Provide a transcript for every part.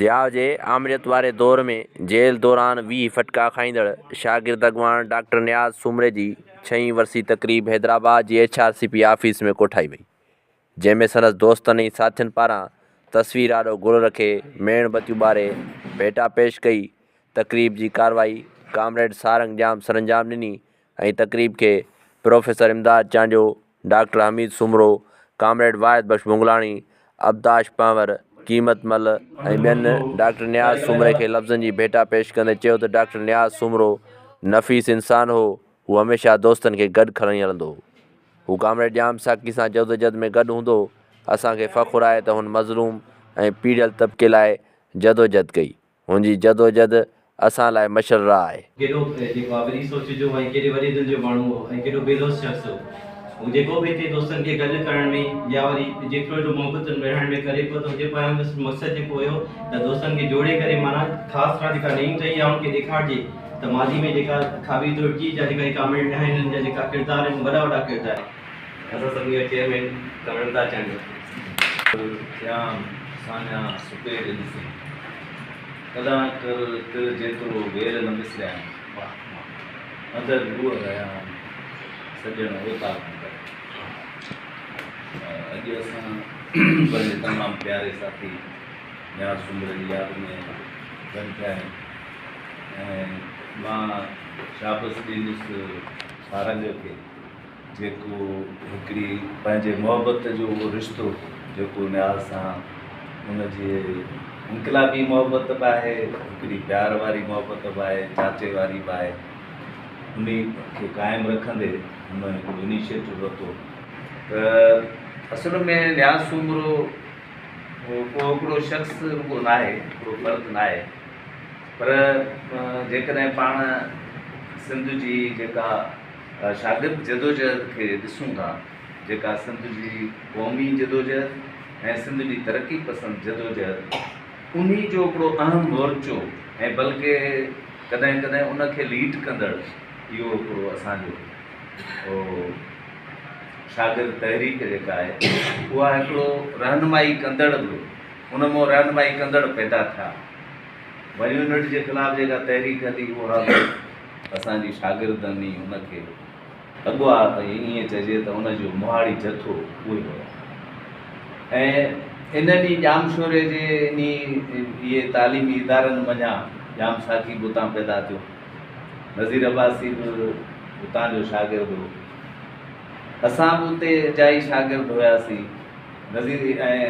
ضياء جي آمريت واري دور ۾ جيل دوران 20 ڦٽڪا کائيندڙ شاگرد اڳواڻ ڊاڪٽر نياز سومري جي ڇهين ورسي تقريب حيدرآباد جي H R C P office ۾ ڪوٺائي وئي، جنهن ۾ سندس دوستن ۽ ساٿين پاران تصوير آڏو گل رکي ميڻ بتيون ٻاري ڀيٽا پيش ڪئي. تقريب جي ڪارروائي ڪامريڊ سارنگ ڄام سرانجام ڏني ۽ تقريب کي professor Imdad Chandio, doctor Hameed Soomro, comrade Wahid Bakhsh Mangalani, Abdash Panhwar, Qeemat Mal ۽ ٻين ڊاڪٽر نياز سومري کي لفظن جي ڀيٽا پيش ڪندي چيو ته ڊاڪٽر نياز سومرو نفيس انسان هو، هو هميشه دوستن کي گڏ کڻي هلندو هو. هو ڪامريڊ ڄام ساقي سان جدوجھد ۾ گڏ هوندو هو، اسان کي فخر آهي ته هن مظلوم ۽ پيڙهيل طبقي لاء جدوجھد ڪئي. هن جي جدوجھد اسان لاء مشعل راهه آهي. ڪيڏو جيڪو آ وڏي سوچ جو ۽ ڪيڏي وڏي دل جو ماڻهو هو ۽ ڪيڏو بي لوث شخص هو. هو جيڪو به هتي دوستن کي گڏ ڪرڻ ۾ يا وري جيترو ايڏو محبتن ورهائڻ ۾ ڪري پيو ته هن جي پويان بس مقصد جيڪو هيو ته دوستن کي جوڙي ڪري معنيٰ خاص طرح جيڪا نئين ٽهي آ ان کي ڏيکارجي ته ماضي ۾ جيڪا کاٻي ڌر جي جا جيڪا هي ڪامريڊ آهن انهن جا جيڪا ڪردار آهن وڏا وڏا ڪردار آهن. اسان سڀني جو چيئرمين ڪامريڊ امداد چانڊيو. ٿيان ساڃان سپيرين سين. ڪڏان ڪر تر جيترو وير نه وسريان. اندر لوء رهيان سڄڻ اوطاق ڪر. اڄ اسان پنهنجي تمام پياري ساٿي نياز سومري جي ياد ۾ گڏ ٿيا آهيون ۽ مان شابس ڏيندس سارنگ کي. جيڪو هڪڙي پنهنجي محبت جو اهو رشتو جيڪو نياز سان ان جي انقلابي محبت به آهي، هڪڙي پيار واري محبت به آهي، چاچي واري به آهي، انهي کي قائم رکندي هن هڪڙو انيشيٽو ورتو ته اصل ۾ نياز سومرو ڪو هڪڙو شخص رڳو ناهي، هڪڙو فرد ناهي پر جيڪڏهن پاڻ سنڌ جي جيڪا شاگرد جدوجهد کي ڏسون ٿا، جيڪا سنڌ جي قومي جدوجهد ۽ سنڌ جي ترقي پسند جدوجهد انهي جو هڪڙو اهم مورچو ۽ بلڪه ڪڏهن ڪڏهن ان کي ليڊ ڪندڙ اهو هڪڙو اسان جو شاگرد تحريڪ جيڪا آهي اها هڪڙو رهنمائي ڪندڙ به ان مون رهنمائي ڪندڙ پيدا ٿيا. ون يونٽ جي خلاف جيڪا تحريڪ هلي اها به اسان جي شاگردن ئي ان کي اڳوا ائين چئجي ته ان جو مهاڙي جٿو اهي هيا ۽ انهن ئي ڄامشوري جي انهي اهي تعليمي ادارن منجهان ڄام ساقي به اتان پيدا ٿيو، نذير عباسي به اتان جو شاگرد هو، اسان به اتي جا ئي شاگرد هياسين، نذير ۽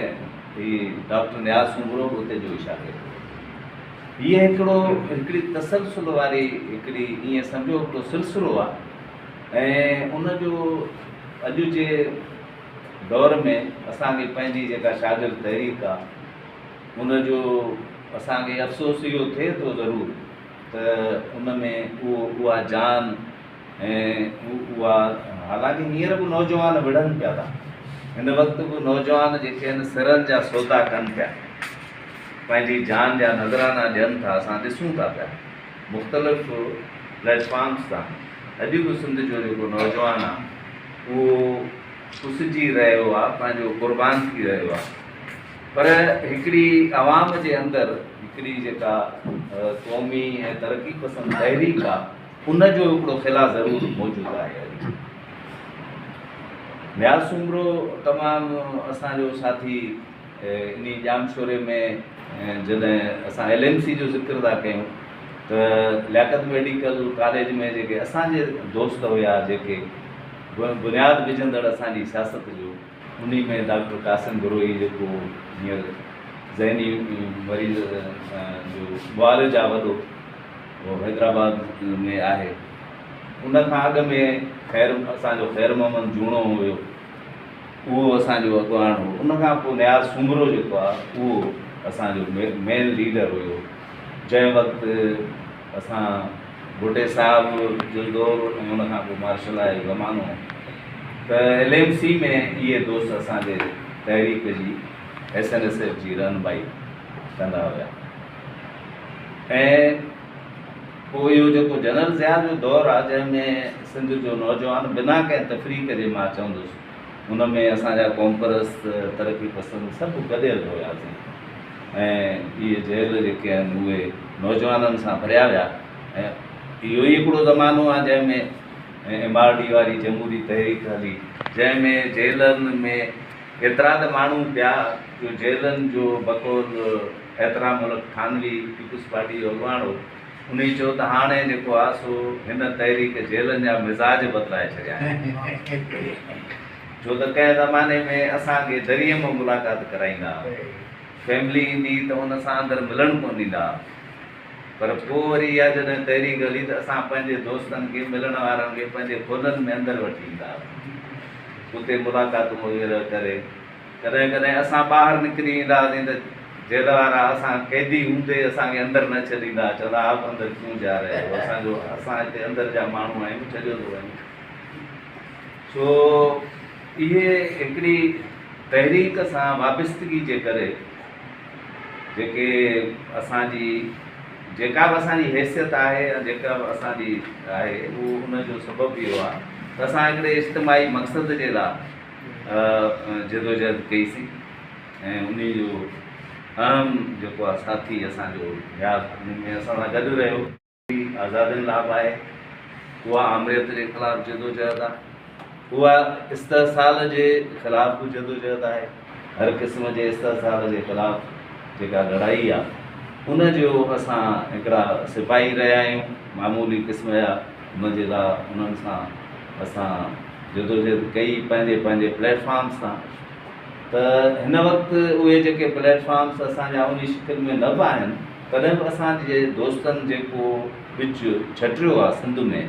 هي ڊاڪٽر نياز سومرو به اتي جو ئي شاگرد هو. هيء هڪڙو هڪڙي تسلسل واري هڪڙي ائين سمجهو هڪڙو سلسلو آ ۽ ان جو اڄ جي دور ۾ اسان کي پنهنجي جيڪا شاگرد تحريڪ آ ان جو اسان کي افسوس اهو ٿئي ٿو ضرور ته ان ۾ اهو اها جان ۽ اها حالانڪه هينئر به نوجوان وڙهن پيا ٿا هن وقت به نوجوان جيڪي آهن سرن جا سودا ڪن پيا پنهنجي جان جا نذرانا ڏين ٿا اسان ڏسون ٿا پيا مختلف پليٽ فارمز تان اڄ به سنڌ جو جيڪو نوجوان آهي اهو پسجي رهيو آهي پنهنجو قربان ٿي رهيو آهي پر هڪڙي عوام جي اندر هڪڙي جيڪا قومي ۽ ترقي پسند تحريڪ آهي ان جو هڪڙو خلا ضرور موجود آهي اڄ. نياز سومرو تمام اسان جو ساٿي انهي ڄامشوري ۾ جڏهن اسان ايل ايم سي جو ذڪر ٿا ڪيون ته لياقت ميڊيڪل ڪاليج ۾ جيڪي اسان جي دوست هيا جيڪي بنياد وجهندڙ اسان جي سياست جو انهي ۾ ڊاڪٽر قاسم بروهي جيڪو هينئر ذهني مريض جو معالج آ وڏو اهو حيدرآباد ۾ آهي. ان کان اڳ ۾ خير اسان جو خير محمد جوڻو هيو اهو اسان جو اڳواڻ هو. ان کان پوء نياز سومرو جيڪو آهي اهو اسان جو مين ليڊر هيو. جنهن وقت اسان ڀٽي صاحب جو دور ۽ ان کان پوء مارشل لا جو زمانو هو ته ايل ايم سي ۾ اهي دوست اسان جي تحريڪ جي ايس اين ايس ايف جي رهنمائي ڪندا هيا. ۽ پوء اهو جيڪو جنرل ضياء جو دور آ جنهن ۾ سنڌ جو نوجوان بنا ڪنهن تفريق جي مان چوندس ان ۾ اسان جا قومپرست ترقي پسند سڀ گڏيل هياسين ۽ اهي جيل جيڪي آهن اهي نوجوانن سان ڀريا ويا ۽ اهو ئي هڪڙو زمانو آهي جنهن ۾ ايم آر ڊي واري جمهوري تحريڪ هلي، جنهن ۾ جيلن ۾ ايترا ته ماڻهو پيا جو جيلن جو بقول احترام الحق ٿانوي پيپلز پارٽي جو اڳواڻ هو، انهي چيو ته هاڻي جيڪو آهي سو هن تحريڪ جيلن جا مزاج بدلائي ڇڏيا آهن. ڇو ته ڪنهن زماني ۾ اسان کي دريء مان ملاقات ڪرائيندا ها، فيملي ايندي هئي ته ان سان اندر ملڻ ڪونه ڏيندا ها. پر پوء وري اها جڏهن تحريڪ هلي ته اسان پنهنجي دوستن کي، ملڻ وارن کي پنهنجي کولن ۾ اندر وٺي ايندا هئاسين. اتي ملاقاتون وغيره ڪري ڪڏهن ڪڏهن اسان ٻاهر نڪري ايندا هئاسين ته جيل وارا اسان قيدي هوندي اسان کي اندر نه ڇڏيندا هئا، چوندا هئا آپ اندر ڪيون جا رهي هو، اسان جو اسان هتي اندر جا ماڻهو آهيون، ڇڏيو ٿو وڃي. سو اهي هڪڙي تحريڪ سان وابستگي جي ڪري جيڪي اسان جي جيڪا به اسان جي حيثيت آهي يا جيڪا به اسان جي آهي اهو ان جو سبب اهو آهي ته اسان هڪڙي اجتماعي مقصد جي لاء جدوجهد ڪئي سين ۽ انهي جو اهم جيڪو آهي ساٿي اسان جو نياز ان ۾ اسان سان گڏ رهيو. آزادين لاء به آهي، اها آمريت جي خلاف جدوجهد آهي، اها استحصال جي خلاف به جدوجهد آهي، هر قسم جي استحصال جي خلاف جيڪا لڙائي آهي ان جو اسان هڪڙا سپاهي رهيا آهيون معمولي قسم جا، ان جي لاء انهن سان اسان جدوجهد ڪئي پنهنجي پنهنجي پليٽ فارمس تان ته هن وقت اهي جيڪي پليٽ فارمس اسان جا انهي شڪل ۾ نه به آهن تڏهن به اسان جي دوستن جيڪو ٻج ڇٽريو آهي سنڌ ۾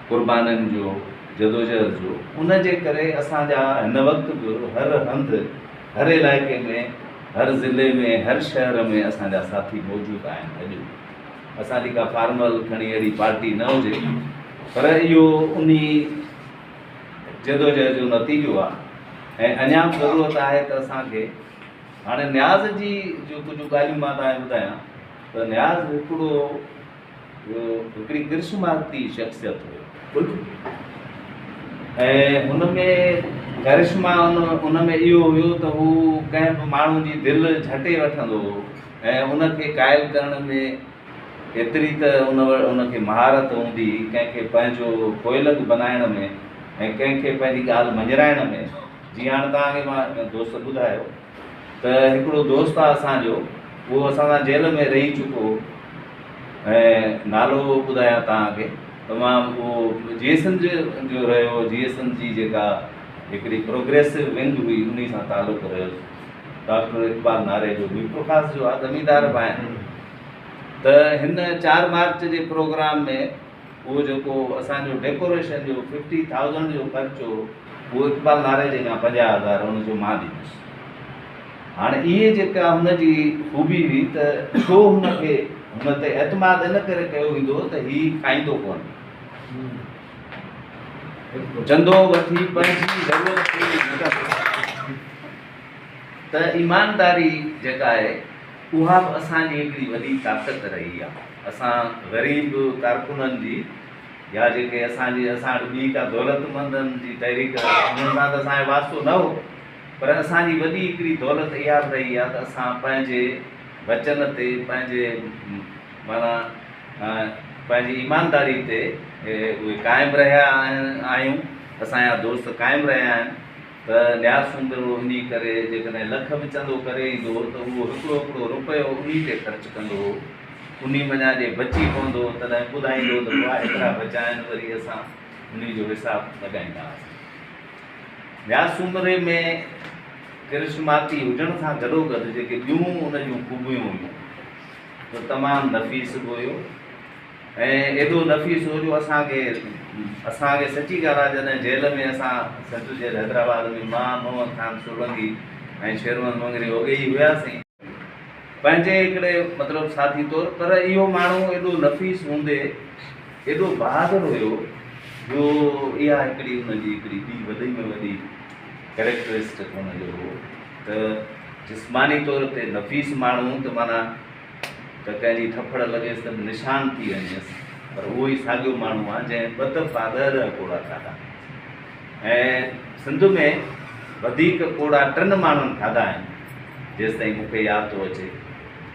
قربانين جو جدوجهد جو ان جي ڪري اسان جا هن وقت به هر هنڌ هر علائقي ۾ هر ضلعي ۾ هر شهر ۾ اسان جا ساٿي موجود آهن. اڄ به اسان جي ڪا فارمل کڻي اهڙي پارٽي نه هجي پر اهو انهي جدوجهد جو نتيجو آهي ۽ اڃا به ضرورت آهي ته اسان کي هاڻي نياز جي جو ڪجهه ڳالهيون مان توهان کي ٻڌايان ته نياز هڪڙو هڪڙي ڪرشماتي شخصيت هيو ۽ هن ۾ ڪرشما ان ۾ اهو هيو ته هو ڪنهن به ماڻهو جي دل جهٽي وٺندو هو ۽ ان کي قائل ڪرڻ ۾ ايتري ته ان کي مهارت هوندي هئي ڪنهن کي پنهنجو پوئلڳ بنائڻ ۾ ۽ ڪنهن کي پنهنجي ڳالهه مڃرائڻ ۾. جيئن هاڻ توهان کي مان دوست ٻڌايو ته هڪڙو دوست آ اسان جو اهو اسان سان جيل ۾ رهي چڪو هو ۽ نالو ٻڌايان توهان کي تمام اهو جي ايس اين جو رهيو جي ايس اين جي جيڪا هڪڙي پروگريسو ونگ هئي انهي سان تعلق رهيس ڊاڪٽر اقبال ناري جو ميرپورخاص جو آ زميندار به آهن ته هن 4 مارچ جي پروگرام ۾ اهو جيڪو اسان جو ڊيڪوريشن جو ففٽي ٿائوزنڊ جو خرچ هو اهو اقبال ناريجي کان 50,000 هن چيو مان ڏيندس. هاڻي اهي جيڪا هن جي خوبي هئي ته ڇو هن کي هن تي اعتماد ان ڪري ڪيو ويندو هو ته هي کائيندو ڪونه، چندو وٺي پنهنجي ضرورت پوري نه ڪندو. ته ايمانداري جيڪا آهي اها به اسان جي هڪڙي وڏي طاقت رهي آهي. اسان غريب ڪارڪنن جي يا جيڪي اسان جي اسان وٽ ٻي ڪا دولتمندن جي تحريڪ انهن سان ته اسان جو واسطو نه هو پر اسان جي وڏي هڪڙي دولت اها به رهي آهي ته اسان پنهنجي وچن تي پنهنجي معنيٰ پنهنجي ايمانداري تي اهي قائم رهيا آهيون اسان جا دوست قائم رهيا آهن. ته نياز سومرو انهي ڪري جيڪڏهن لک به چندو ڪري ايندو هو ته اهو هڪڙو هڪڙو رپيو انهي تي خرچ ڪندو هو. انهي منجهان جي بچي پوندو هو تڏهن ٻڌائيندو هو ته بابا ايترا بچا آهن وري اسان انهي جو حساب لڳائيندا هئاسين. نياز سومري ۾ ڪرشماتي هجڻ سان گڏوگڏ جيڪي ٻيون ان جون خوبيون هيون ته تمام نفيس به هيو. ۽ ايڏو نفيس هو جو اسان کي اسان کي سچي ڳالهه آهي جڏهن جيل ۾ اسان سينٽرل جيل حيدرآباد ۾ مان محمد خان سولنگي ۽ شير محمد مڱريو اڳي ئي هياسين پنهنجي هڪڙي مطلب ساٿي طور پر اهو ماڻهو ايڏو نفيس هوندي ايڏو بهادر هيو جو اها هڪڙي ان جي هڪڙي ٻي وڏي ۾ وڏي ڪريڪٽرسٽڪ هن جو هو ته جسماني طور تي نفيس ماڻهو ته معنيٰ ته ڪنهن جي ٿڦڙ لڳيس ته به نشان ٿي وڃيس، پر اهو ئي ساڳيو ماڻهو آهي جنهن ٻه دفعا ڏهه ڏهه ڪوڙا کاڌا ۽ سنڌ ۾ وڌيڪ ڪوڙا ٽن ماڻهن کاڌا آهن، جيستائين مون کي ياد ٿو اچي.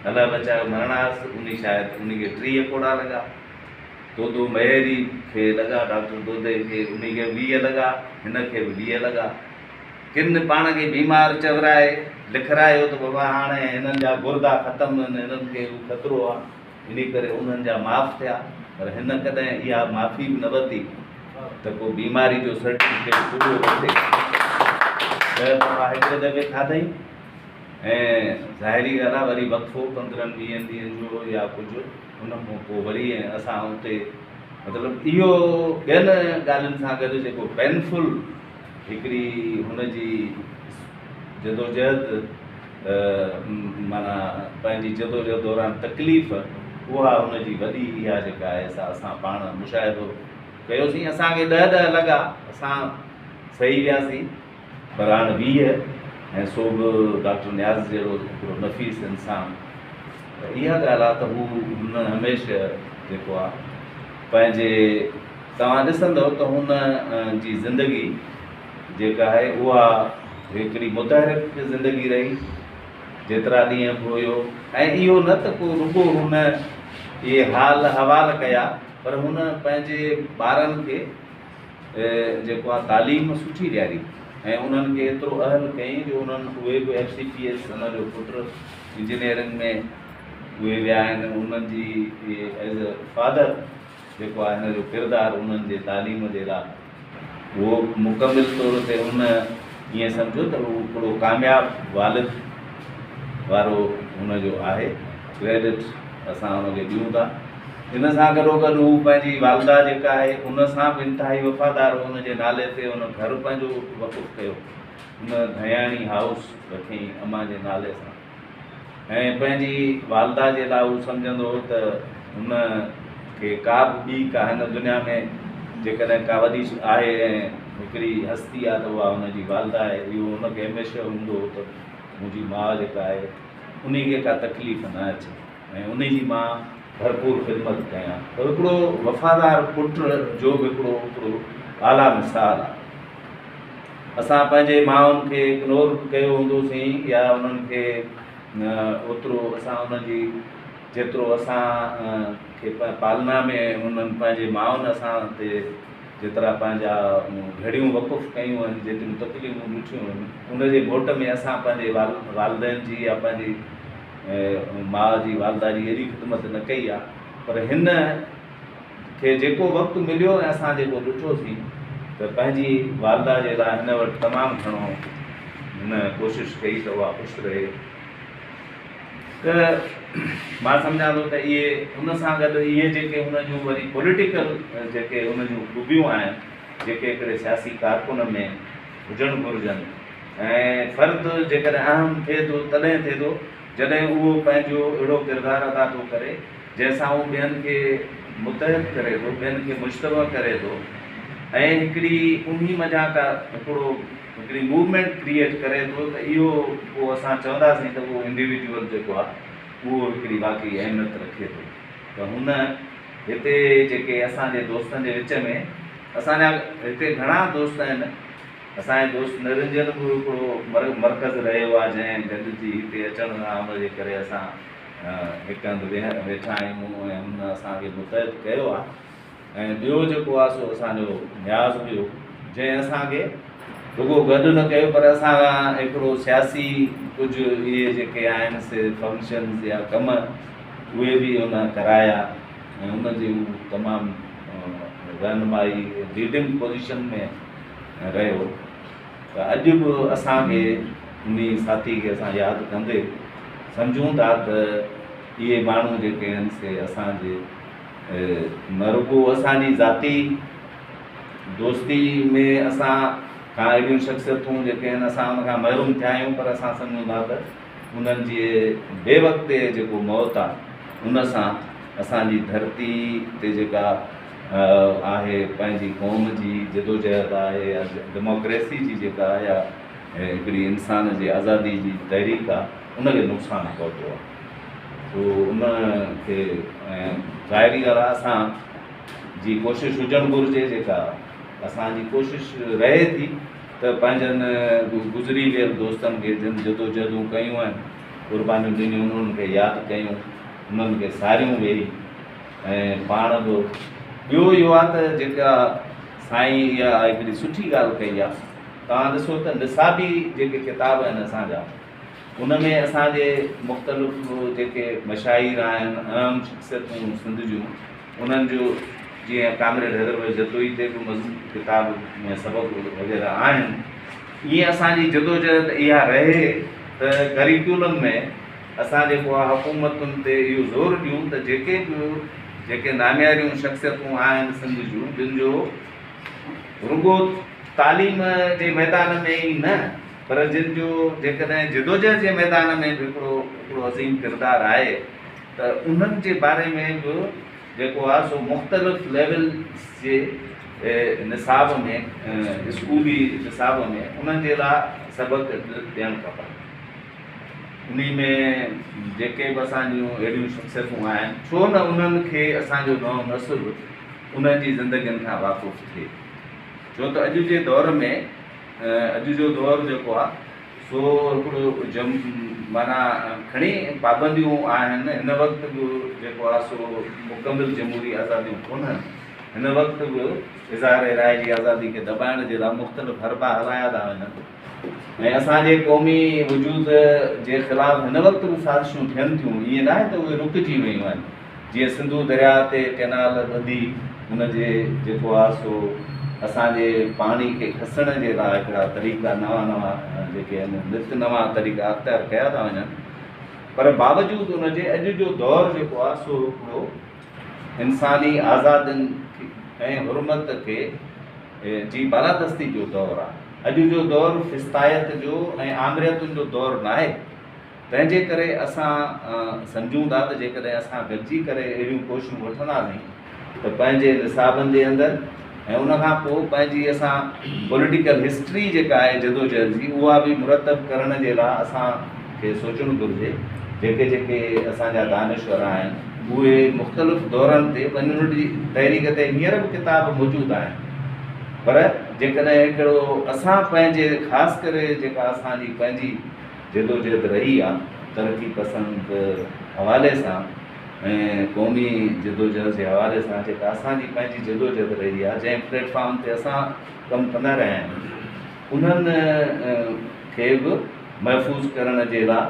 الله بچايو مرڻاس، انهي شايد انهي کي 30 ڪوڙا لڳا. دودو مهيري کي لڳا، ڊاڪٽر دودي کي، انهي کي 20 لڳا، هن کي به 20 لڳا. ڪن پاڻ کي بيمار چورائي لکرايو ته بابا هاڻي هنن جا گردا ختم آهن، هنن کي هو خطرو آهي، انهي ڪري انهن جا معاف ٿيا. پر هن ڪڏهن اها معافي به نه ورتي ته ڪو بيماري جو سرٽيفڪيٽ پورو وٺي. 10 دفعا هڪڙي دفعي کاڌائين ۽ ظاهري ڳالهه آهي وري وقفو 15 20 ڏينهن جو يا ڪجهه، ان کان پوء وري ۽ اسان اتي مطلب اهو ٻين ڳالهين سان گڏ جيڪو پينفل هڪڙي هن جي جدوجهد معنيٰ پنهنجي جدوجهد دوران تڪليف اها هن جي وڏي اها جيڪا آهي سا اسان پاڻ مشاهدو ڪيوسين. اسان کي 10 10 لڳا، اسان سهي وياسين، پر هاڻ 20 ۽ سو به ڊاڪٽر نياز جهڙو هڪڙو نفيس انسان، ته اها ڳالهه آهي ته هو هن هميشه جيڪو آهي پنهنجي توهان ڏسندؤ ته هن جي زندگي جيڪا آهي اها هڪڙي متحرڪ زندگي رهي جيترا ڏينهن به هيو ۽ اهو نه ته ڪو رڳو هن اهي حال حوال ڪيا پر هن پنهنجي ٻارن کي جيڪو آهي تعليم سٺي ڏياري ۽ انهن کي ايترو اهل ڪيائين جو انهن اهي به ايف سي پي ايس هن جو پٽ انجنيئرنگ ۾ اهي ويا آهن. انهن جي ايز اي فادر جيڪو آهي هن جو ڪردار انهن جي تعليم جي لاء اهو مڪمل طور تي هن ائين سمجهو ته هو هڪڙو ڪامياب والد وارو هن جو آهي ڪريڊٽ اسان هن کي ڏيون ٿا. ان سان گڏوگڏ هو پنهنجي والده جيڪا آهي ان سان به انتهائي وفادار هو. ان جي نالي تي هن گهر پنهنجو وقف ڪيو، هن ڌياڻي هائوس رکيائين امان جي نالي سان ۽ پنهنجي والده جي لاء هو سمجهندو هو ته هن کي ڪا به ٻي ڪا هن دنيا ۾ جيڪڏهن ڪا وڏي آهي ۽ هڪڙي هستي آهي ته اها هن جي والده آهي. اهو هن کي هميشه هوندو هو ته منهنجي ماء جيڪا آهي انهي کي ڪا تڪليف نه اچي ۽ انهي جي مان ڀرپور خدمت ڪيان. ته هڪڙو وفادار پٽ جو به هڪڙو هڪڙو اعليٰ مثال آهي. اسان پنهنجي مائن کي اگنور ڪيو هوندوسين يا انهن کي اوترو اسان انهن جي جيترو اسان کي پالنا ۾ انهن پنهنجي مائن اسان تي جيترا پنهنجا گهڙيون وقف ڪيون آهن، جيتريون تڪليفون ڏٺيون آهن، ان جي موٽ ۾ اسان پنهنجي والدين جي يا پنهنجي ماء جي والده جي ايڏي خدمت نه ڪئي آهي. پر هن کي جيڪو وقت مليو ۽ اسان جيڪو ڏٺوسين ته پنهنجي والده جي لاء هن وٽ تمام گهڻو هن ڪوشش ڪئي ته اها خوش رهي. ته مان سمجهان ٿو ته اهي ان سان گڏ اهي جيڪي هن جون وري پوليٽيڪل جيڪي هن جون خوبيون آهن جيڪي هڪڙي سياسي ڪارڪن ۾ هجڻ گهرجن ۽ فرد جيڪڏهن اهم ٿئي ٿو تڏهن ٿئي ٿو جڏهن اهو پنهنجو اهڙو ڪردار ادا ٿو ڪري جنهن سان هو ٻين کي متحد ڪري ٿو، ٻين کي مجتمع ڪري ٿو ۽ هڪڙي انهي منجهان ڪا هڪڙو هڪڙي موومينٽ ڪريئيٽ ڪري ٿو ته اهو پوء اسان چونداسين ته اهو انڊيويجوئل جيڪو آهي اهو هڪڙي واقعي اهميت رکي ٿو. ته هن هتي جيڪي اسان جي دوستن جي وچ ۾ اسان جا هتي گهڻا دوست آهن، اسان جي دوست نرنجن به هڪڙو مرڪز رهيو آهي جنهن گڏجي هتي اچڻ سان ان جي ڪري اسان هڪ هنڌ ويٺا آهيون ۽ هن اسان کي متحد ڪيو آهي ۽ ٻيو جيڪو آهي سو اسان جو نياز هيو جنهن اسان کي رڳو گڏ نه ڪيو پر اسان کان هڪڙو سياسي ڪجهه اهي جيڪي آهن سي فنڪشنز يا ڪم اهي به هن ڪرايا ۽ ان جي هو تمام رهنمائي ليڊنگ پوزيشن ۾ رهيو. ته اڄ به اسان کي انهي ساٿي کي اسان ياد ڪندي سمجهون ٿا ته اهي ماڻهو جيڪي آهن سي اسان جي نه رڳو اسان جي ذاتي دوستي ۾ اسان کان اهڙيون شخصيتون جيڪي آهن اسان ان کان محروم ٿيا آهيون پر اسان سمجهون ٿا ته انهن جي بي وقتي جيڪو موت آهي ان سان اسان جي ڌرتي تي جيڪا آهي پنهنجي قوم جي جدوجهد آهي يا ڊيموڪريسي جي جيڪا يا هڪڙي انسان جي آزادي جي تحريڪ آهي ان کي نقصان پهتو آهي سو ان کي ظاهري ڳالهه آهي اسان جي ڪوشش هجڻ گهرجي جيڪا اسان جي ڪوشش رهي ٿي ته پنهنجن گذري ويل دوستن کي جن جدوجهدون ڪيون آهن قربانيون ڏنيون انهن کي ياد ڪيون، انهن کي ساريون ويهي ۽ پاڻ به. ٻيو اهو آهي ته جيڪا سائين اها هڪڙي سٺي ڳالهه ڪئي آهي، توهان ڏسو ته نصابي جيڪي ڪتاب آهن اسان جا ان ۾ اسان جي مختلف جيڪي مشاهير آهن، اهم شخصيتون سنڌ جون، انهن جو جيئن ڪامريڊ حيدر بخش جتوئي تي به مضمون ڪتاب ۾ سبق وغيره آهن، ائين اسان جي جدوجهد اها رهي ته ڪريڪيولم ۾ اسان جيڪو آهي حڪومتن تي اهو زور ڏيون ته جيڪي به جيڪي نامياريون شخصيتون آهن سنڌ جون، جن جو رڳو تعليم جي ميدان ۾ ئي نه پر جن جو جيڪڏهن جدوجهد جي ميدان ۾ به هڪڙو هڪڙو عظيم ڪردار آهي ته انهن جي باري ۾ به جيڪو آهي سو مختلف ليولز جي نصاب ۾ اسڪولي نصاب ۾ انهن جي لاء سبق ڏيڻ کپن. انهي ۾ جيڪي به اسان جون اهڙيون شخصيتون آهن ڇو نه انهن کي اسان جو نئون نسل انهن جي زندگين کان واقف ٿئي، ڇو ته اڄ جي دور ۾ اڄ جو دور جيڪو آهي سو هڪڙو جم معنيٰ کڻي پابنديون آهن، هن وقت به جيڪو آهي سو مڪمل جمهوري آزاديون ڪونهن، هن وقت به اظهار راء جي آزادي کي دٻائڻ جي لاء مختلف حربا هلايا ٿا وڃن ۽ اسان جي قومي وجود جي خلاف هن وقت به سازشون ٿين ٿيون، ائين ناهي ته اهي رڪجي ويون آهن، جيئن سنڌو درياء تي ڪئنال ٻڌي ان جي جيڪو آهي سو اسان جي پاڻي کي کسڻ جي لاء هڪڙا طريقا نوان نوان جيڪي آهن نت نوان طريقا اختيار ڪيا ٿا وڃن، پر باوجود ان جي اڄ جو دور جيڪو آهي سو هڪڙو انساني آزادين ۽ حرمت کي جي بالادستي جو دور آهي. اڄ جو دور فسطائيت جو ۽ آمريتن جو دور ناهي. تنهن جي ڪري اسان سمجهون ٿا ته جيڪڏهن اسان گڏجي ڪري اهڙيون ڪوششون وٺنداسين ته پنهنجي نصابن جي اندر ۽ ان کان پوء پنهنجي اسان پوليٽيڪل هسٽري جيڪا آهي جدوجهد جي اها به مرتب ڪرڻ جي لاء اسان کي سوچڻ گهرجي. جيڪي جيڪي اسان جا دانشور آهن اهي مختلف دورن تي ون يونٽ جي تحريڪ تي هينئر به ڪتاب موجود آهن، پر جيڪڏهن هڪڙو اسان پنهنجي خاص ڪري جيڪا اسان جي پنهنجي جدوجهد رهي آ ترقي پسند حوالي سان ۽ قومي جدوجهد جي حوالي سان جيڪا اسان جي پنهنجي جدوجهد رهي آ، جنهن پليٽ فارم تي اسان ڪم ڪندا رهيا آهيون، انهن کي به محفوظ ڪرڻ جي لا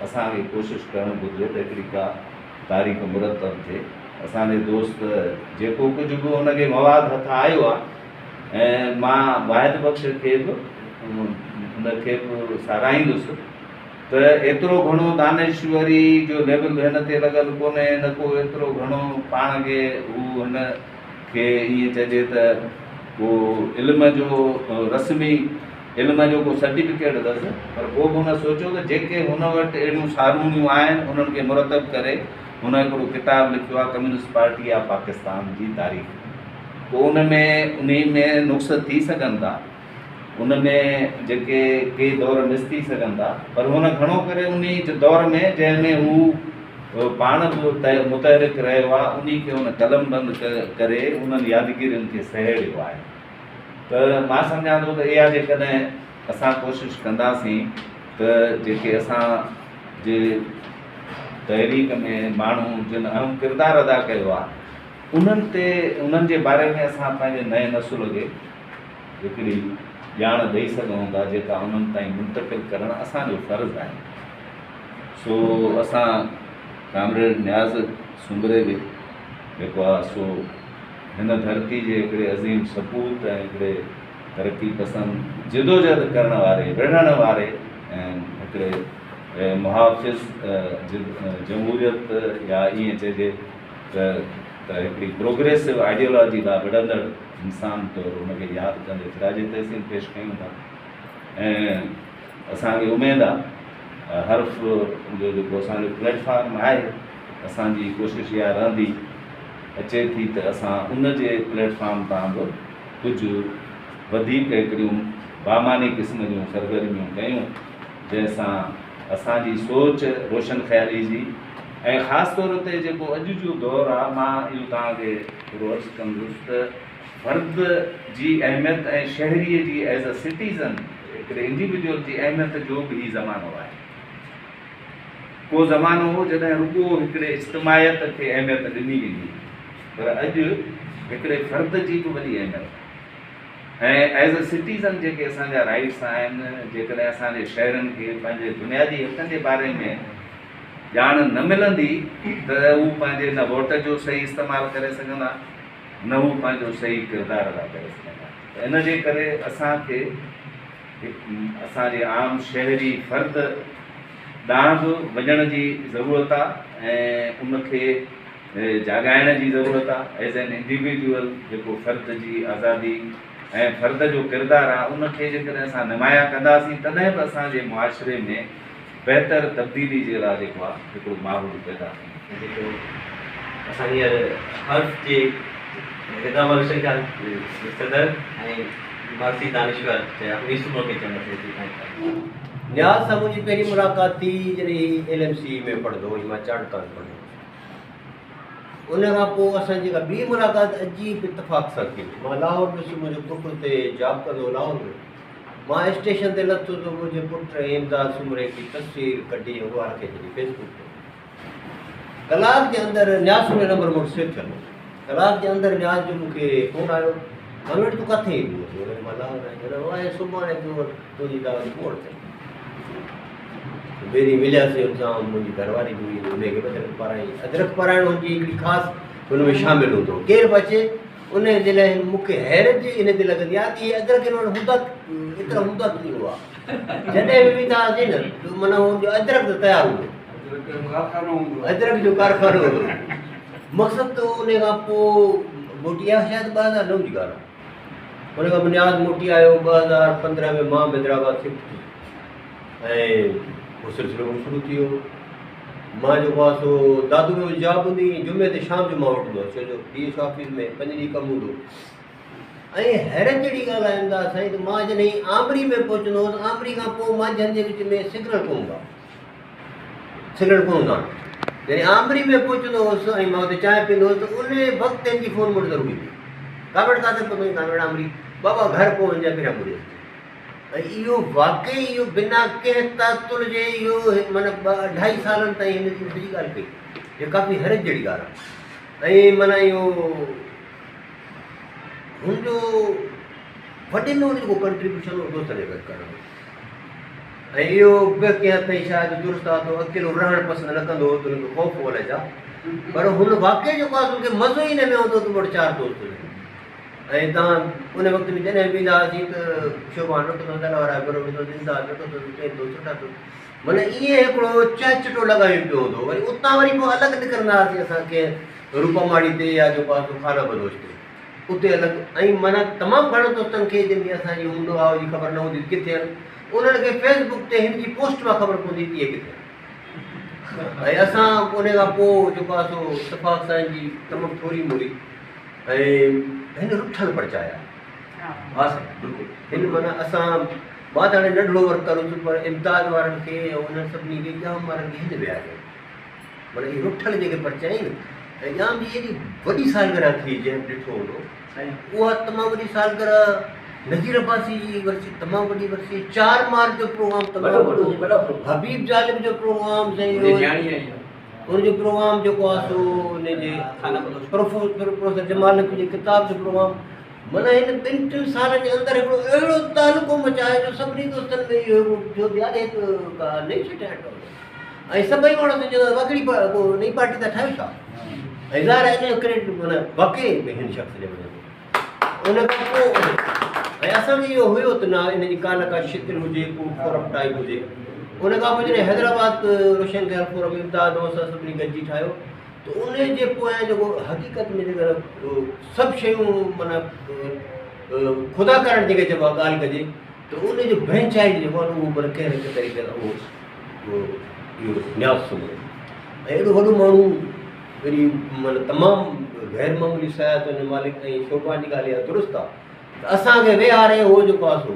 اسان کي ڪوشش ڪرڻ گهرجي ته هڪڙي ڪا تاريخ مرتب ٿئي. اسان جي دوست جيڪو ڪجهه به ان کي مواد هٿ آيو آ ۽ مان واحد بخش کي به ان کي به ساراهيندس ته ايترو گهڻو دانشوري جو ليبل هن تي لڳل ڪونهي، نه ڪو ايترو گهڻو پاڻ کي هو هن کي ائين چئجي ته ڪو علم جو رسمي علم جو ڪو سرٽيفڪيٽ اٿس، پر پوء به هن سوچيو ته جيڪي هن وٽ اهڙيون ساروڻيون آهن انهن کي مرتب ڪري هن هڪڙو ڪتاب لکيو آهي ڪميونسٽ پارٽي آف پاڪستان جي تاريخ. پوء ان ۾ انهي ۾ نقص ٿي سگهن ٿا، ان ۾ جيڪي ڪي دور مس ٿي سگهن ٿا، پر هن گهڻو ڪري انهي دور ۾ جنهن ۾ هو پاڻ به متحرڪ رهيو آهي، انهي کي هن قلمبند ڪري انهن يادگيرين کي سهيڙيو آهي. ته مان سمجهان ٿو ته اها جيڪڏهن اسان ڪوشش ڪنداسين ته جيڪي اسان جي تحريڪ ۾ ماڻهو جن اهم ڪردار ادا ڪيو آهي، انهن تي انهن جي باري ۾ اسان پنهنجي نئين نسل کي هڪڙي ڄاڻ ڏئي سگهون ٿا، جيڪا انهن تائين منتقل ڪرڻ اسان جو فرض آهي. سو اسان ڪامريڊ نياز سومري به جيڪو آهي سو هن ڌرتي جي هڪڙي عظيم سپوت ۽ هڪڙي ترقي پسند جدوجهد ڪرڻ واري، وڙهڻ واري ۽ هڪڙي محافظ جمهوريت يا ائين چئجي ته ته هڪڙي پروگريسو آئيڊيالاجي لاء وڙهندڙ انسان طور ان کي ياد ڪندي خراج تحسين پيش ڪيون ٿا ۽ اسان کي اميد آ حرف جو جيڪو اسان جو پليٽ فارم آهي اسان جي ڪوشش اها رهندي اچي ٿي ته اسان ان جي پليٽ فارم تان به ڪجهه وڌيڪ هڪڙيون بامعني قسم جون سرگرميون ڪيون، جنهن سان اسان جي سوچ روشن خيالي جي ۽ خاص طور تي جيڪو اڄ جو دور آ، مان اهو توهان کي ٿورو عرض ڪندس ته فرد جي اهميت ۽ شهريء جي ايز ا سٽيزن هڪڙي انڊيويجوئل جي اهميت جو به هي زمانو آهي. ڪو زمانو هو جڏهن رڳو هڪڙي اجتماعيت کي اهميت ڏني ويندي هئي پر اڄ هڪڙي فرد جي به وڏي اهميت آهي ۽ ايز اي سٽيزن جيڪي اسان جا رائيٽس آهن جيڪڏهن اسان جي شهرين کي پنهنجي بنيادي حقن جي باري ۾ ڄاڻ نه ملندي ته هو پنهنجي نه ووٽ جو صحيح استعمال ڪري سگهندا نه هو پنهنجو صحيح ڪردار ادا ڪري سگهندا ته ان جي ڪري اسان کي اسان جي عام شهري فرد ڏانهن به وڃڻ جي ضرورت آ ۽ ان کي جاڳائڻ جي ضرورت آ ايز اين انڊيويجوئل جيڪو فرد جي آزادي ۽ فرد جو ڪردار آ ان کي جيڪڏهن اسان نمايان ڪنداسين تڏهن به اسان جي معاشري ۾ بهتر تبديلي جي لاء جيڪو آ هڪڙو ماحول پيدا ٿيندو. جيڪو اسان هينئر حرف جي حيدرآباد روشن خيال جي صدر ۽ مارڪسي دانشور چيا انهي سومرو کي چونداسين اسين تائين. نياز سان منهنجي پهرين ملاقات ٿي جڏهن هي ايل ايم سي ۾ پڙهندو هو ۽ مان چانڊڪا ۾ پڙهندو هوس. ان کان پوء اسان جي جيڪا ٻي ملاقات عجيب اتفاق سان ٿي. مان لاهور ويس، منهنجو پٽ اتي جاب ڪندو هو لاهور ۾. مان اسٽيشن تي لٿس ته منهنجي پٽ امداد سومري هڪڙي تصوير ڪڍي ۽ اها رکي ڇڏي فيس بڪ تي. ڪلاڪ جي اندر نياز سومري نمبر مون وٽ سيو ٿيل هو. ڪلاڪ جي اندر نياز جو مون کي فون آيو، ڪامريڊ تون ڪاٿي آهين؟ مان لاهور آهيان. چيو آء سڀاڻي تو وٽ تنهنجي دعوت مون وٽ اچان. ٻئي ڏينهن ملياسين هن سان، منهنجي گهر واري به هئي، ان کي به ادرڪ پارائين. ادرڪ پارائڻ هن جي هڪڙي خاص هن ۾ شامل هوندو هو. ڪير به اچي ان جي لاء مون کي حيرت جي ان تي لڳندي آهي ته اهي ادرڪ هن وٽ هوندا ايترا هوندا ڪيئن هئا. جڏهن به ويندا هئاسين نه ته معنيٰ هن جو ادرڪ ته تيار هوندو هو. ادرڪ جو ڪارخانو هوندو هو. مقصد ته ان کان پوء موٽي آيا شايد 2009 جي ڳالهه آهي. ان کان پوء نياز موٽي آيو 2015 ۾ مان به حيدرآباد شفٽ ٿيس ۽ اهو سلسلو به شروع ٿي ويو. مان جيڪو آهي سو دادو ۾ منهنجي جاب هوندي هئي جمعي تي شام جو مان وٺندو هوس ڇو جو ڊي ايڇ آفيس ۾ پنج ڏينهن ڪم هوندو هو. ۽ حيرت جهڙي ڳالهه آهي امداد سائين ته مان جڏهن آمري ۾ پهچندو هوس آمري کان پوء مانجهند جي وچ ۾ سگنل ڪونه هوندا سگنل ڪونه هوندا آهن جڏهن آمري ۾ پهچندو هوس ۽ مان اتي چانهه پيئندو هوس ته ان وقت هن جي فون مون وٽ ضرور ايندي ڪامريڊ ڪاٿي پهتو آهين ڪامريڊ آمري بابا گهر پهچ جا پهريان مون ڏي اچجي ۽ اهو واقعي اهو بنا ڪنهن تعطل جي اهو معنيٰ ٻه اڍائي سالن تائين هن جي سڄي ڳالهه ڪئي اهو ڪافي حيرت جهڙي ڳالهه آهي ۽ معنيٰ اهو هن جو وڏي ۾ وڏو جيڪو ڪنٽريبيوشن هو دوستن کي گڏ ڪرڻ هو ۽ اهو به ڪنهن حد تائين شايد درست آهي ته اڪيلو رهڻ پسند نه ڪندو هو ته هن کي خوف هو الائي ڇا پر هن واقعي جيڪو آهي هن کي مزو ئي ان ۾ هوندو ته مون وٽ چار دوست هجن ۽ تان ان وقت ۾ جڏهن به ايندا هئاسين ته شوڀان ويٺو اٿس الهه راء برو ويٺو اٿس امداد ويٺو اٿس ٽي دوست ويٺا اٿس معنيٰ ائين هڪڙو چهچٽو لڳايو پيو هوندو هو وري اتان وري پوء الڳ نڪرندا هئاسين اسان ڪنهن روپا ماڙي تي يا جيڪو آهي سو خانه بدوش تي اتي الڳ ۽ معنيٰ تمام گهڻن دوستن کي جن کي اسان جي هوندو آهي جي خبر نه هوندي ڪٿي آهن انهن کي فيس بڪ تي هن جي پوسٽ مان خبر پوندي ته اهي ڪٿي آهن ۽ اسان ان کان پوء جيڪو آهي سو اتفاق سائين جي تمام ٿوري موري ۽ هن رٺل پرچايا. ها سائين بلڪل هن معنيٰ اسان مان ته هاڻي ننڍڙو ورڪر هوس پر امداد وارن کي ۽ انهن سڀني کي ڄام وارن کي هن ويهاريو معنيٰ اهي رٺل جيڪي پرچايائين ۽ ڄام جي ايڏي وڏي سالگرهه ٿي جنهن به ڏٺو هوندو اها تمام وڏي سالگرهه نذير عباسي جي ورسي تمام وڏي ورسي 4 مارچ جو پروگرام تمام وڏو حبيب جالب جو پروگرام سائين ان جو پروگرام جيڪو آهي سو ان جي پروفيسر جمال نقوي جي ڪتاب جو پروگرام معنيٰ هن ٻن ٽن سالن جي اندر هڪڙو اهڙو تعلقو مچايو جو سڀني دوستن ۾ اهو هڪڙو ٿيو ته يار هي ته ڪا نئين شيء ٺاهڻ پيو ۽ سڀئي ماڻهو سمجهندا هئا ڪهڙي ڪو نئين پارٽي ٿا ٺاهيو ڇا ۽ ظاهر آهي ان جو ڪريڊٽ معنيٰ واقعي ۾ هن شخص ڏي وڃي ٿو ان کان پوء ۽ اسان کي اهو هيو ته نه ان جي ڪا نه ڪا شڪل هجي ڪو فورم ٽائپ هجي ان کان پوء جڏهن حيدرآباد روشن خيال فورم امداد ۽ اسان سڀني گڏجي ٺاهيو ته ان جي پويان جيڪو حقيقت ۾ جيڪر سڀ شيون معنيٰ خدا ڪارڻ جيڪي چئبو آهي ڳالهه ڪجي ته ان جو برين چائلڊ جيڪو آهي اهو معنيٰ ڪنهن نه ڪنهن طريقي سان اهو اهو نياز سومرو ۽ ايڏو وڏو ماڻهو ايڏي معنيٰ تمام غير معمولي صلاحيتن جو مالڪ ۽ شوڀا جي ڳالهه اها درست آهي ته اسان کي ويهاري هو جيڪو آهي سو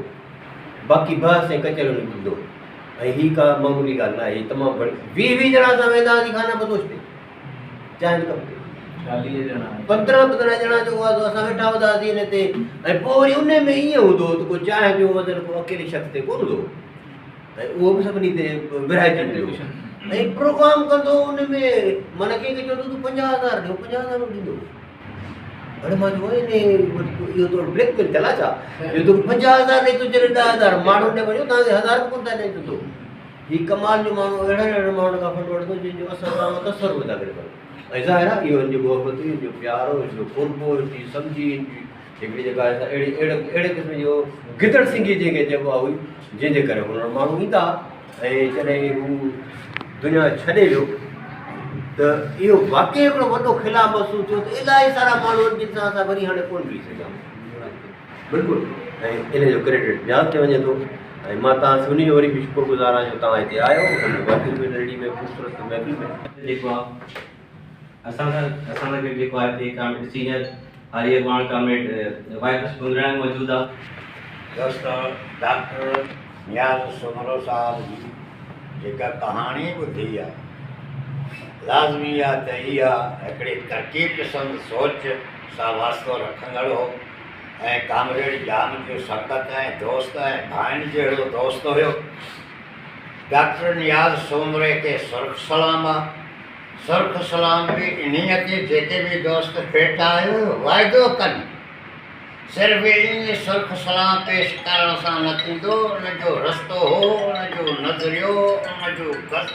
باقي بحث ۽ ڪچهريون نه ڏيندو ۽ هي ڪا معمولي ڳالهه نه آهي هي تمام وڏي 20 20 ڄڻا اسان ويندا هئاسين خانه بدوش تي چانهه جي ڪپ تي 15 15 ڄڻا جيڪو آهي سو اسان ويٺا هوندا هئاسين ان تي ۽ پوء وري ان ۾ ائين هوندو هو ته ڪو چانهه جو وزن ڪو اڪيلي شخص تي ڪونه هوندو هو ۽ اهو به سڀني تي ورهائجي ويندو هو. ۽ پروگرام ڪندو هو ان ۾ معنيٰ ڪنهن کي چوندو تون 50,000 ڏيو، 50,000 ڏيندو هو. هاڻي مان چيو ان اهو تو بليڪ ميل ٿيل آهي ڇا جو توکي 50,000 ڏئي ٿو جڏهن 10,000 ماڻهن ڏي وڃو توهان کي 1,000 به ڪونه ٿا ڏين چوندو. هي ڪمال جو ماڻهو اهڙن اهڙن ماڻهن کان فنڊ وٺندو جن جو اسان توهان تصور به نٿا ڪري سگهون. ۽ ظاهر آهي اهو هن جي محبت هئي، هن جو پيار هو، هن جو قرب هو، هن جي سمجهي، هن جي هڪڙي جيڪا آهي سا اهڙي اهڙي اهڙي قسم جو گدڙ سنگهي جنهن کي چئبو آهي هئي جنهن جي ڪري هن وٽ ماڻهو ايندا ها. ۽ جڏهن هو دنيا ڇڏي ويو ته اهو واقعي هڪڙو وڏو خلا محسوس ٿيو ته الاهي سارا ماڻهو آهن جن سان اسان وري هاڻي ڪونه ملي سگهيا. بلڪل ۽ ان جو ڪريڊٽ نياز تي وڃي ٿو ۽ مان توهان سڀني جو وري به شڪر گذار آهيان جو توهان هتي آيو هن محفل ۾ ننڍڙي ۾ خوبصورت محفل ۾. جيڪو آهي اسان سان اسان سان گڏ جيڪو آهي هتي ڪامريڊ سينئر هاري اڳواڻ ڪامريڊ وائي بخش گنگراڻي موجود آهي. دوستو ڊاڪٽر نياز سومرو صاحب جي جيڪا ڪهاڻي ٻڌي آ لازمي آ ته اها هڪڙي ترقي پسند سوچ سان واسطو رکندڙ هو ۽ ڪامريڊ ڄام جو سنگت ۽ دوست ۽ ڀائن جهڙو دوست هيو. ڊاڪٽر نياز سومري کي سرخ سلام آ. سرخ سلام به انهيء تي جيڪي به دوست فٽ آهيو واعدو ڪن. صرف ائين سرخ سلام پيش ڪرڻ سان نه ٿيندو، ان جو رستو هو، ان جو نظريو، ان جو گس،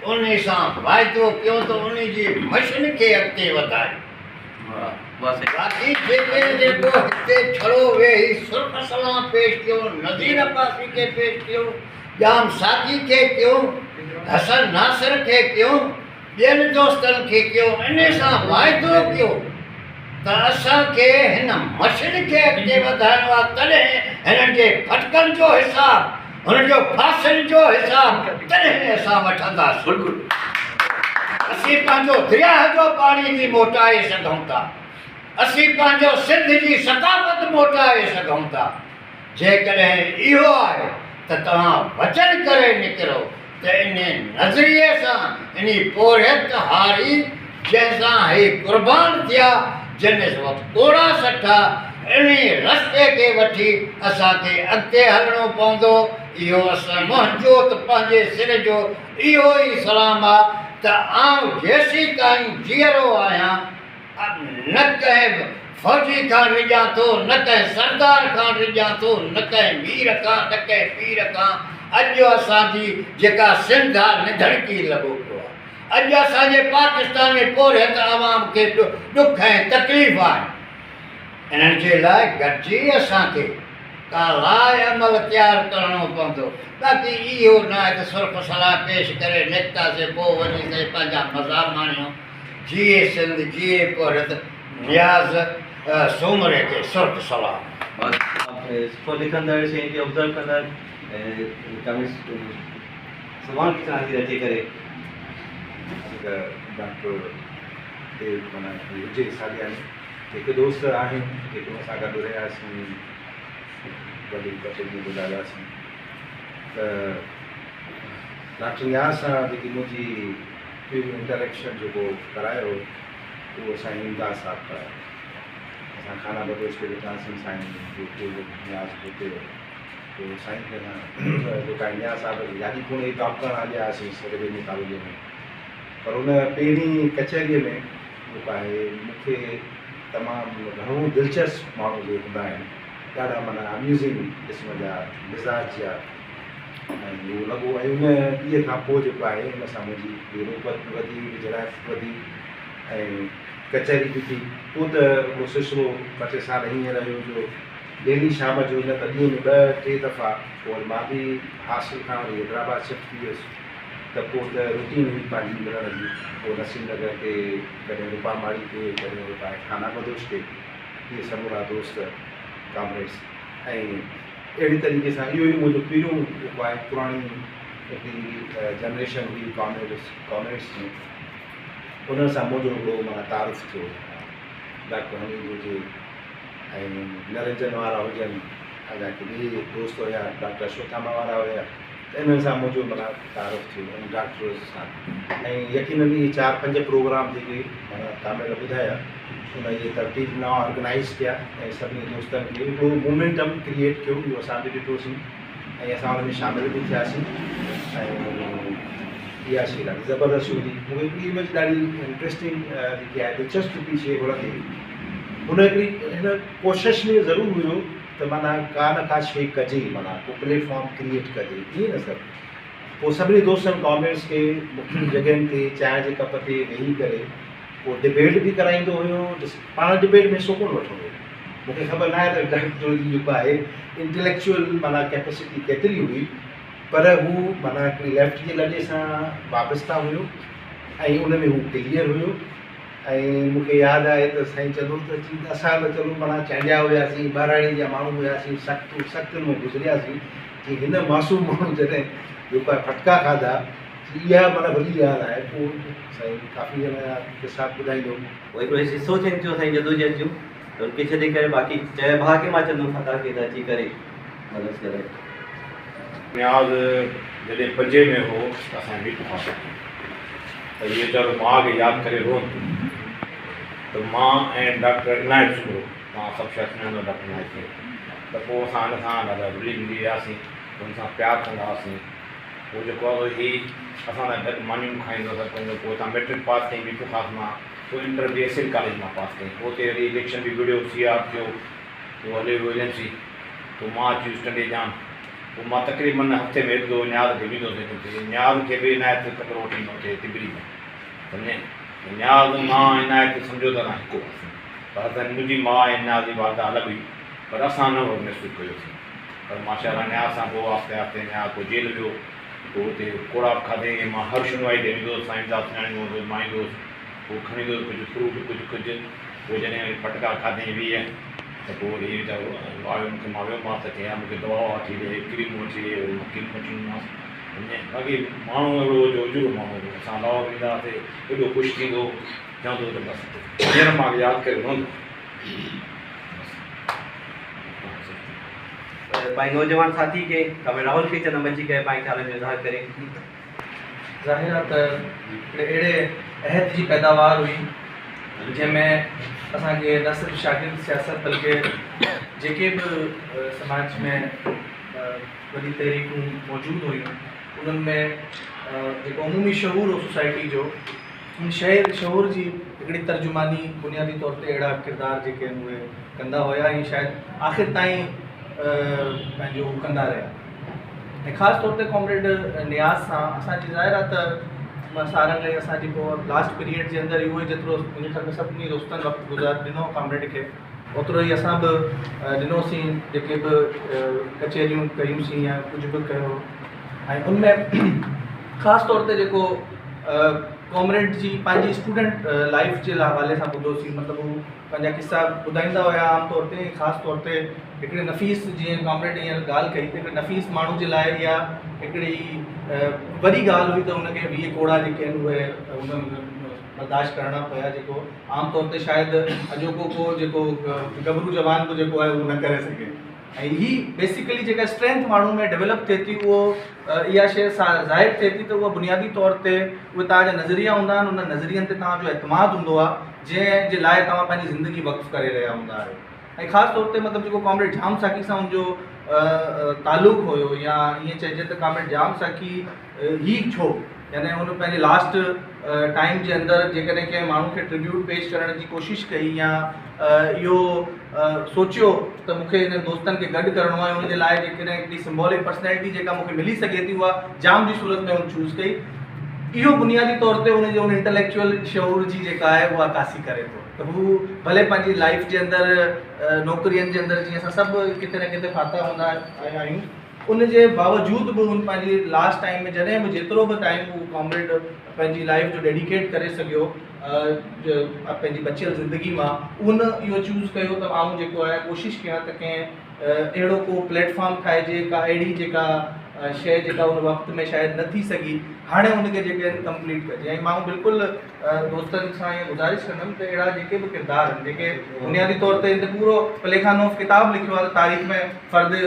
انهي سان واعدو ڪيو ته انهي جي مشن کي اڳتي وڌايو. باقي جيڪي جيڪو هتي ڇڙو ويهي سرخ سلام پيش ڪيو، نذير عباسي کي پيش ڪيو، ڄام ساقي کي ڪيو، حسن ناصر کي ڪيو، ٻين دوستن کي ڪيو، انهي سان واعدو ڪيو ته اسان کي هن مشن کي اڳتي وڌائڻو آهي تڏهن هنن جي ڦٽڪن جو حساب، هنن جو ڦاسين جو حساب تڏهن اسان وٺنداسين. اسين پنهنجو درياهه جو پاڻي به موٽائي سگهون ٿا. اسين پنهنجو سنڌ جي ثقافت موٽائي سگهون ٿا. جيڪڏهن اهو آهي ته توهان وچن ڪري نڪرو ته انهي نظريي سان، انهي پورهيت هاري جنهن سان هي قربان ٿيا، جن ڪوڙا سٺا، انهي رستي کي وٺي اسان کي اڳتي هلڻو پوندو. اهو اسان منهنجو ته پنهنجي سر جو اهو ئي سلام آ ته آئون جيسيتائين جيئرو آهيان نه ڪنهن به فوجي کان ڊڄان ٿو، نه ڪنهن سردار کان ڊڄان ٿو، نه ڪنهن مير کان، نه ڪنهن پير کان. اڄ اسان جي جيڪا سنڌ آ نڌڻڪي لڳو پيو آ. اڄ اسان جي پاڪستان ۾ پورهيت عوام کي ڏک ۽ تڪليف آهن. انهن جي لاء گڏجي اسان کي ڪا لاء عمل تيار ڪرڻو پوندو. باقي اهو ناهي ته سرخ صلاح پيش ڪري نڪتاسين پوء وڃي سائين پنهنجا مزا ماڻيون. جيئي سنڌ جيئي پورهيت نياز سومري کي سرخ سلام. سٺو لکندڙ شين کي آبزرو ڪندڙ ڪمينٽس سڀاڻ ڪٿان ٿي اچي ڪري. ڊاڪٽر ديو معنيٰ هجي ساڳياني هڪ دوست آهيون جيڪو ان سان گڏ رهياسين گڏ ٻه ٽي ڏينهن گذارياسين ته ڊاڪٽر نياز سان جيڪي منهنجي پهريون انٽريڪشن جيڪو ڪرايو اهو سائين امداد صاحب ڪرايو اسان خانه بدوش تي ويٺاسين سائين جو نياز به اتي هو پوء سائين کي اسان جيڪا نياز صاحب کي گاڏي ڪونه هئي ڊاپ ڪرڻ هليا هئاسين ريونيو ڪالونيء ۾ پر ان پهرين ڪچهريء ۾ جيڪو آهي مون کي تمام گهڻو دلچسپ ماڻهو جي هوندا آهن ڏاڍا معنيٰ اميوزنگ قسم جا مزاج جا ۽ اهو لڳو ۽ ان ڏينهن کان پوء جيڪو آهي ان سان منهنجي هڪڙي رغبت به وڌي ويجهڙائپ به وڌي ۽ ڪچهري به ٿي پوء ته اهو سلسلو ٻه ٽي سال ائين رهيو جو ڊيلي شام جو نه ته ڏينهن ۾ ٻه ٽي دفعا پوء وري مان به هاسٽل کان وري حيدرآباد شفٽ ٿي ويس ته پوء ته روٽين هئي پنهنجي ملڻ جي پوء نسيم نگر تي ڪڏهن روپا ماڙي تي ڪڏهن روپا خانه بدوش تي اهي سمورا دوست ڪامريڊس ۽ اهڙي طريقي سان اهو ئي منهنجو پهريون جيڪو آهي پراڻي هڪڙي جنريشن هئي ڪامريڊس ڪامريڊس جي انهن سان منهنجو هڪڙو معنيٰ تعارف ٿيو ڊاڪٽر حميد هجي ۽ نرنجن وارا هجن اڃا ڪي ٻئي دوست هيا ڊاڪٽر اشوٿاما وارا هيا ته انهن سان منهنجو معنيٰ تعارف ٿيو ۽ ڊاڪٽر سان ۽ يقينن اهي چار پنج پروگرام جيڪي معنيٰ ڪامريڊ ٻڌايا ان اهي ترتيب ڏنا آرگنائز ڪيا ۽ سڀني دوستن کي هڪڙو مومينٽم ڪريئيٽ ڪيو اهو اسان به ڏٺوسين ۽ اسان ان ۾ شامل به ٿياسين ۽ اها شيء ڏاڍي زبردست هوندي. مون کي هڪڙي اميج ڏاڍي انٽريسٽنگ جيڪي آهي دلچسپ هڪڙي شيء وڻندي هئي. هن هڪڙي هن ڪوشش ۾ ضرور هيو ته معنيٰ ڪا نه ڪا شيء ڪجي معنيٰ ڪو پليٽ فارم ڪريئيٽ ڪجي ائين نه سر. پوء سڀني دوستن ڪامريڊس کي مختلف جڳهين تي چانهه جي ڪپ تي ويهي ڪري پوء ڊبيٽ به ڪرائيندو هيو. پاڻ ڊبيٽ ۾ حصو ڪونه وٺندو هيو. مون کي خبر ناهي ته ڊاڪٽر جي جيڪو آهي انٽليڪچوئل معنيٰ ڪيپسٽي ڪيتري هئي پر هو معنيٰ هڪڙي ليفٽ جي لڏي سان وابسته هيو ۽ ان ۾ هو ڪليئر هيو ۽ مون کي ياد آهي ته سائين چوندو هو ته چي اسان ته چلو معنيٰ چانڊيا هياسين ٻهراڙي جا ماڻهو هياسين سخت سختين مان گذرياسين چي هن معصوم ماڻهو جڏهن جيڪو آهي ڦٽڪا کاڌا چي اها معنيٰ وڏي ڳالهه آهي پوء سائين ڪافي ڄڻا جا قصا ٻڌائيندو هو. پوء هڪڙو حصو ٿين ٿيون اسان جي جدوجهد جون ته ان کي ڇڏي ڪري باقي چئي ڀاء کي مان چوندم فتح کي ته اچي ڪري مدد ڪري. نياز جڏهن پنجين ۾ هو ته اسان جي ميرپور خاص ۾ ته هي ويچارو ماء کي ياد ڪري روئندو هو ته مان ۽ ڊاڪٽر عنايت سومرو توهان سڀ شايد سڃاڻندو ڊاڪٽر عنايت کي ته پوء اسان هن سان ڏاڍا رلي ملي وياسين هن سان پيار ڪندا هئاسين پوء جيڪو آهي سو هي اسان سان گڏ مانيون کائيندو سڀ ڪندو پوء هتان مئٽرڪ پاس ڪيائين ميرپور خاص مان پوء انٽر به ايس ايل ڪاليج مان پاس ڪيائين پوء اتي وري اليڪشن به وڙهيو سي آر ٿيو پوء هليو ويو ايل ايم سي پوء مان اچي ويس ٽنڊي ڄام پوء مان تقريبن هفتي ۾ هڪ دفعو نياز کي ويندو هوس اتي نياز کي به عنايت ڪپڙو وٺي ڏنو اتي تبري ۾ سمجهين ته نياز مان عنايت سمجهو ته اسان هڪ هئاسين پر اسان منهنجي ماء ۽ نياز جي والده الڳ هئي پر اسان نه محسوس ڪيوسين پر ماشاء الله نياز سان پوء آهستي آهستي نياز پوء جيل ويو پوء اتي ڪوڙا به کاڌائين ۽ مان هر شنوائي تي ويندو هوس سائين امداد سڃاڻيندو هوندو هوس مان ايندو هوس پوء کڻي ايندو هوس ڪجهه فروٽ ڪجهه ڪجهه پوء جڏهن وري ڦٽڪا کاڌائين 20 ته پوء وري ويچارو آيو مون کي مان ويومانس ته چيائين مون کي دوا وٺي ڏي ڪريمون وٺي ڏي وري مان ڪريم وٺي ڏنومانس سمجهين باقي ماڻهو اهڙو هو جو اجرو ماڻهو هو اسان لاهور ويندا هئاسي ايڏو خوش ٿيندو هو چوندو هو ته بس هينئر مان ياد ڪري روئندو آهيان بس. پنهنجي نوجوان ساٿي کي ڪامريڊ راهول کي چوندم اچي ڪري پنهنجي خيالن جو اظهار ڪري. ظاهر آهي ته هڪڙي اهڙي عهد جي پيداوار هئي جنهن ۾ اسان کي نه صرف شاگرد سياست بلڪه جيڪي به سماج ۾ وڏي تحريڪون موجود هيون انهن ۾ جيڪو عمومي شعور هو سوسائٽي جو ان شعور جي هڪڙي ترجماني بنيادي طور تي اهڙا ڪردار جيڪي آهن اهي ڪندا هيا ۽ شايد آخر تائين پنهنجو هو ڪندا رهيا ۽ خاص طور تي ڪامريڊ نياز سان اسان جي ظاهر آهي ته سارنگ ۽ اسان جي پوء لاسٽ پيريڊ جي اندر اهو ئي جيترو منهنجي خيال ۾ سڀني دوستن وقت گذار ڏنو ڪامريڊ کي اوترو ئي اسان به ڏنوسين جيڪي به ڪچهريون ڪيونسين يا ڪجهه به ڪيو ۽ ان ۾ خاص طور تي جيڪو ڪامريڊ جي پنهنجي اسٽوڊنٽ لائف جي حوالي سان ٻڌوسين مطلب هو پنهنجا قصا ٻڌائيندا هيا عام طور تي خاص طور تي هڪڙي نفيس جيئن ڪامريڊ هينئر ڳالهه ڪئي ته هڪڙي نفيس ماڻهو جي لاء اها هڪڙي وڏي ڳالهه هئي ته هن کي 20 ڪوڙا جيڪي آهن اهي هن برداشت ڪرڻا پيا جيڪو عام طور تي شايد اڄوڪو ڪو جيڪو ڳڀرو جوان به جيڪو آهي اهو نه ڪري سگهي ۽ هي بيسيڪلي جيڪا اسٽرينٿ ماڻهو ۾ ڊيولپ ٿئي ٿي اهو اها شيء ظاهر ٿئي ٿي ته اها بنيادي طور تي اهي توهان جا نظريا هوندا آهن ان نظرين تي توهان جو اعتماد هوندو آهي جنهن جي لاء توهان پنهنجي زندگي وقف ڪري رهيا هوندا آهيو ۽ خاص طور تي مطلب جيڪو ڪامريڊ ڄام ساقي سان ان جو تعلق هيو يا ائين چئجي ته ڪامريڊ ڄام ساقي هي ڇو يعني هن پنهنجي لاسٽ ٽائيم جي اندر جيڪڏهن ڪنهن ماڻهو کي ٽربيوٽ پيش ڪرڻ جي ڪوشش ڪئي يا اهو سوچيو ته مون کي هنن دوستن کي گڏ ڪرڻو آهي ان جي لاء جيڪڏهن هڪڙي سمبولڪ پرسنالٽي جيڪا مون کي ملي سگهي ٿي اها ڄام جي صورت ۾ هن چوز ڪئي اهو بنيادي طور تي ان جي ان انٽليڪچوئل شعور جي جيڪا آهي اها عڪاسي ڪري ٿو ته هو ڀلي پنهنجي لائيف جي اندر نوڪرين جي اندر جيئن اسان سڀ ڪٿي نه ڪٿي ڦاٿا هوندا آهيون ان جي باوجود به هن پنهنجي لاسٽ ٽائيم ۾ جڏهن به جيترو به ٽائيم هو ڪامريڊ پنهنجي لائيف جو ڊيڊيڪيٽ ڪري سگهيو پنهنجي بچيل زندگي مان ان اهو چوز ڪيو ته آئون جيڪو آهي ڪوشش ڪيان ته ڪنهن اهڙو ڪو پليٽ فارم ٺاهجي ڪا اهڙي جيڪا شيء جيڪا ان وقت ۾ شايد نه ٿي سگهي هاڻي ان کي جيڪي آهن ڪمپليٽ ڪجي ۽ مان بلڪل دوستن سان اها گذارش ڪندم ته اهڙا جيڪي به ڪردار آهن جيڪي بنيادي طور تي هن پورو پليخانوف ڪتاب لکيو آهي تاريخ ۾ فرد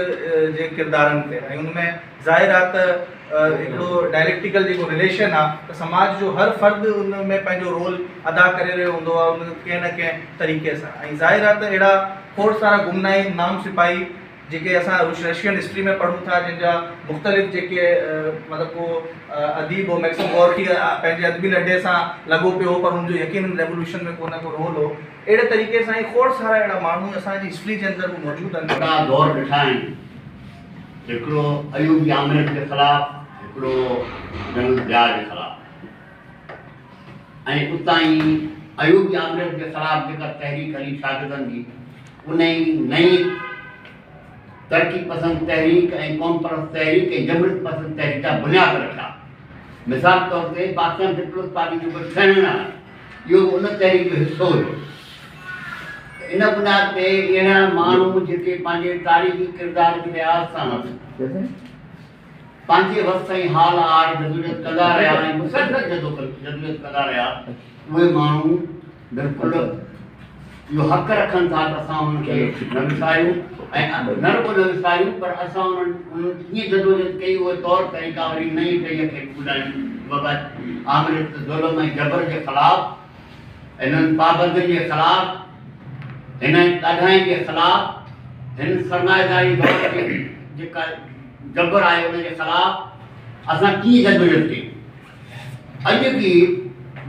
جي ڪردارن تي ۽ ان ۾ ظاهر آهي ته هڪڙو ڊائليڪٽيڪل جيڪو رليشن آهي ته سماج جو هر فرد ان ۾ پنهنجو رول ادا ڪري رهيو هوندو آهي ان ڪنهن نه ڪنهن طريقي سان ۽ ظاهر آهي ته اهڙا کوڙ سارا گمنام نام سپاهي جيڪي اسان رشين هسٽري ۾ پڙهون ٿا، جن جا مختلف جيڪي مطلب ڪو اديب هو ميڪسم گورڪي پنهنجي ادبي لڏي سان لڳو پيو هو، پر ان جو يقينن ريولوشن ۾ ڪو نه ڪو رول هو. اهڙي طريقي سان ئي کوڙ سارا اهڙا ماڻهو اسان جي هسٽري جي اندر به موجود آهن. وڏا دور ڏٺا آهن، هڪڙو ايوبي آمريت جي خلاف، هڪڙو جنرل ضياء جي خلاف، ۽ اتان ئي ايوبي آمريت جي خلاف جيڪا تحريڪ هلي شاگردن جي، انهي نئين ترقي پسند تحريڪ ۽ قومپرست تحريڪ ۽ جمهوريت پسند تحريڪ جا بنياد رکيا. مثال طور تي پاڪستان پيپلز پارٽي جيڪو ٺهڻ آهي، اهو به ان تحريڪ جو حصو هيو. ان بنياد تي اهڙا ماڻهو جيڪي پنهنجي تاريخي ڪردار جي لحاظ سان پنهنجي وس ۽ حال آهر جدوجهد ڪندا رهيا ۽ مسلسل جدوجهد ڪندا رهيا، اهي ماڻهو بلڪل اهو حق رکن ٿا ته اسان انهن کي نه وساريون، ۽ نه رڳو نه وساريون پر اسان انهن ڪيئن جدوجهد ڪئي اهي طور طريقا وري نئين ٽهيء کي به ٻڌايون ته بابا آمريت، ظلم ۽ جبر جي خلاف، انهن پابندين جي خلاف، هن ڏاڍائين جي خلاف، هن سرمائيداري دور جي جيڪا جبر آهي ان جي خلاف اسان ڪيئن جدوجهد ڪئي. اڄ به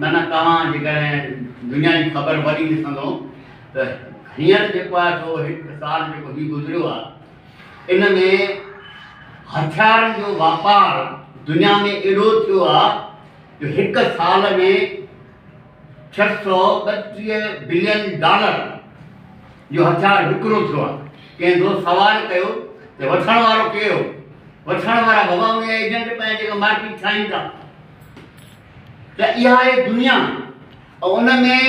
معنيٰ توهان جيڪڏهن دنيا جي خبر وڏي ڏسندو ته هينئر جيڪو آهي سو هڪ سال جيڪو هي گذريو آهي ان ۾ هٿيارن جو واپار دنيا ۾ ايڏو ٿيو آهي جو هڪ سال ۾ 632 بلين ڊالر جو هٿيار وڪرو ٿيو آهي. ڪنهن دوست سوال ڪيو ته وٺڻ وارو ڪير هو؟ وٺڻ وارا بابا ان جا ايجنٽ پنهنجي جيڪا مارڪيٽ ٺاهين ٿا. ته اها آهي دنيا ۽ ان ۾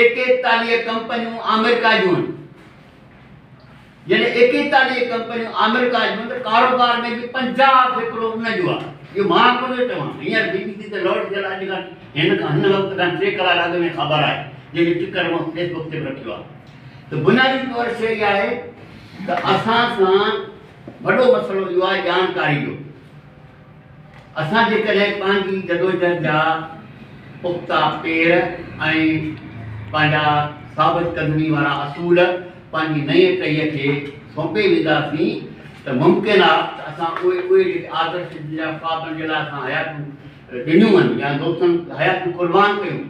41 ڪمپنيون آمريڪا جون آهن. جڏهن 41 ڪمپنيون آمريڪا جون ته ڪاروبار ۾ به 50% ان جو آهي. اهو مان ڪونه ٿو چوان، هينئر بي بي سي تي لوڊ ٿيل اڄ کان هن کان هن وقت کان 3 ڪلاڪ اڳ ۾ خبر آهي، جنهن جو ٽڪر مون فيس بڪ تي به رکيو آهي. ته بنيادي طور شيء اها آهي ته اسان سان وڏو مسئلو اهو آهي ڄاڻڪاري جو. اسان جيڪڏهن پنهنجي جدوجهد جا پختا پير ۽ پنهنجا ثابت قدمي وارا اصول پنهنجي نئين ٽهيء کي سونپي وينداسين ته ممڪن آهي ته اسان اهي اهي جيڪي آدرش جن جا خوابن جي لاء اسان حياتيون ڏنيون آهن يا دوستن حياتيون قربان ڪيون،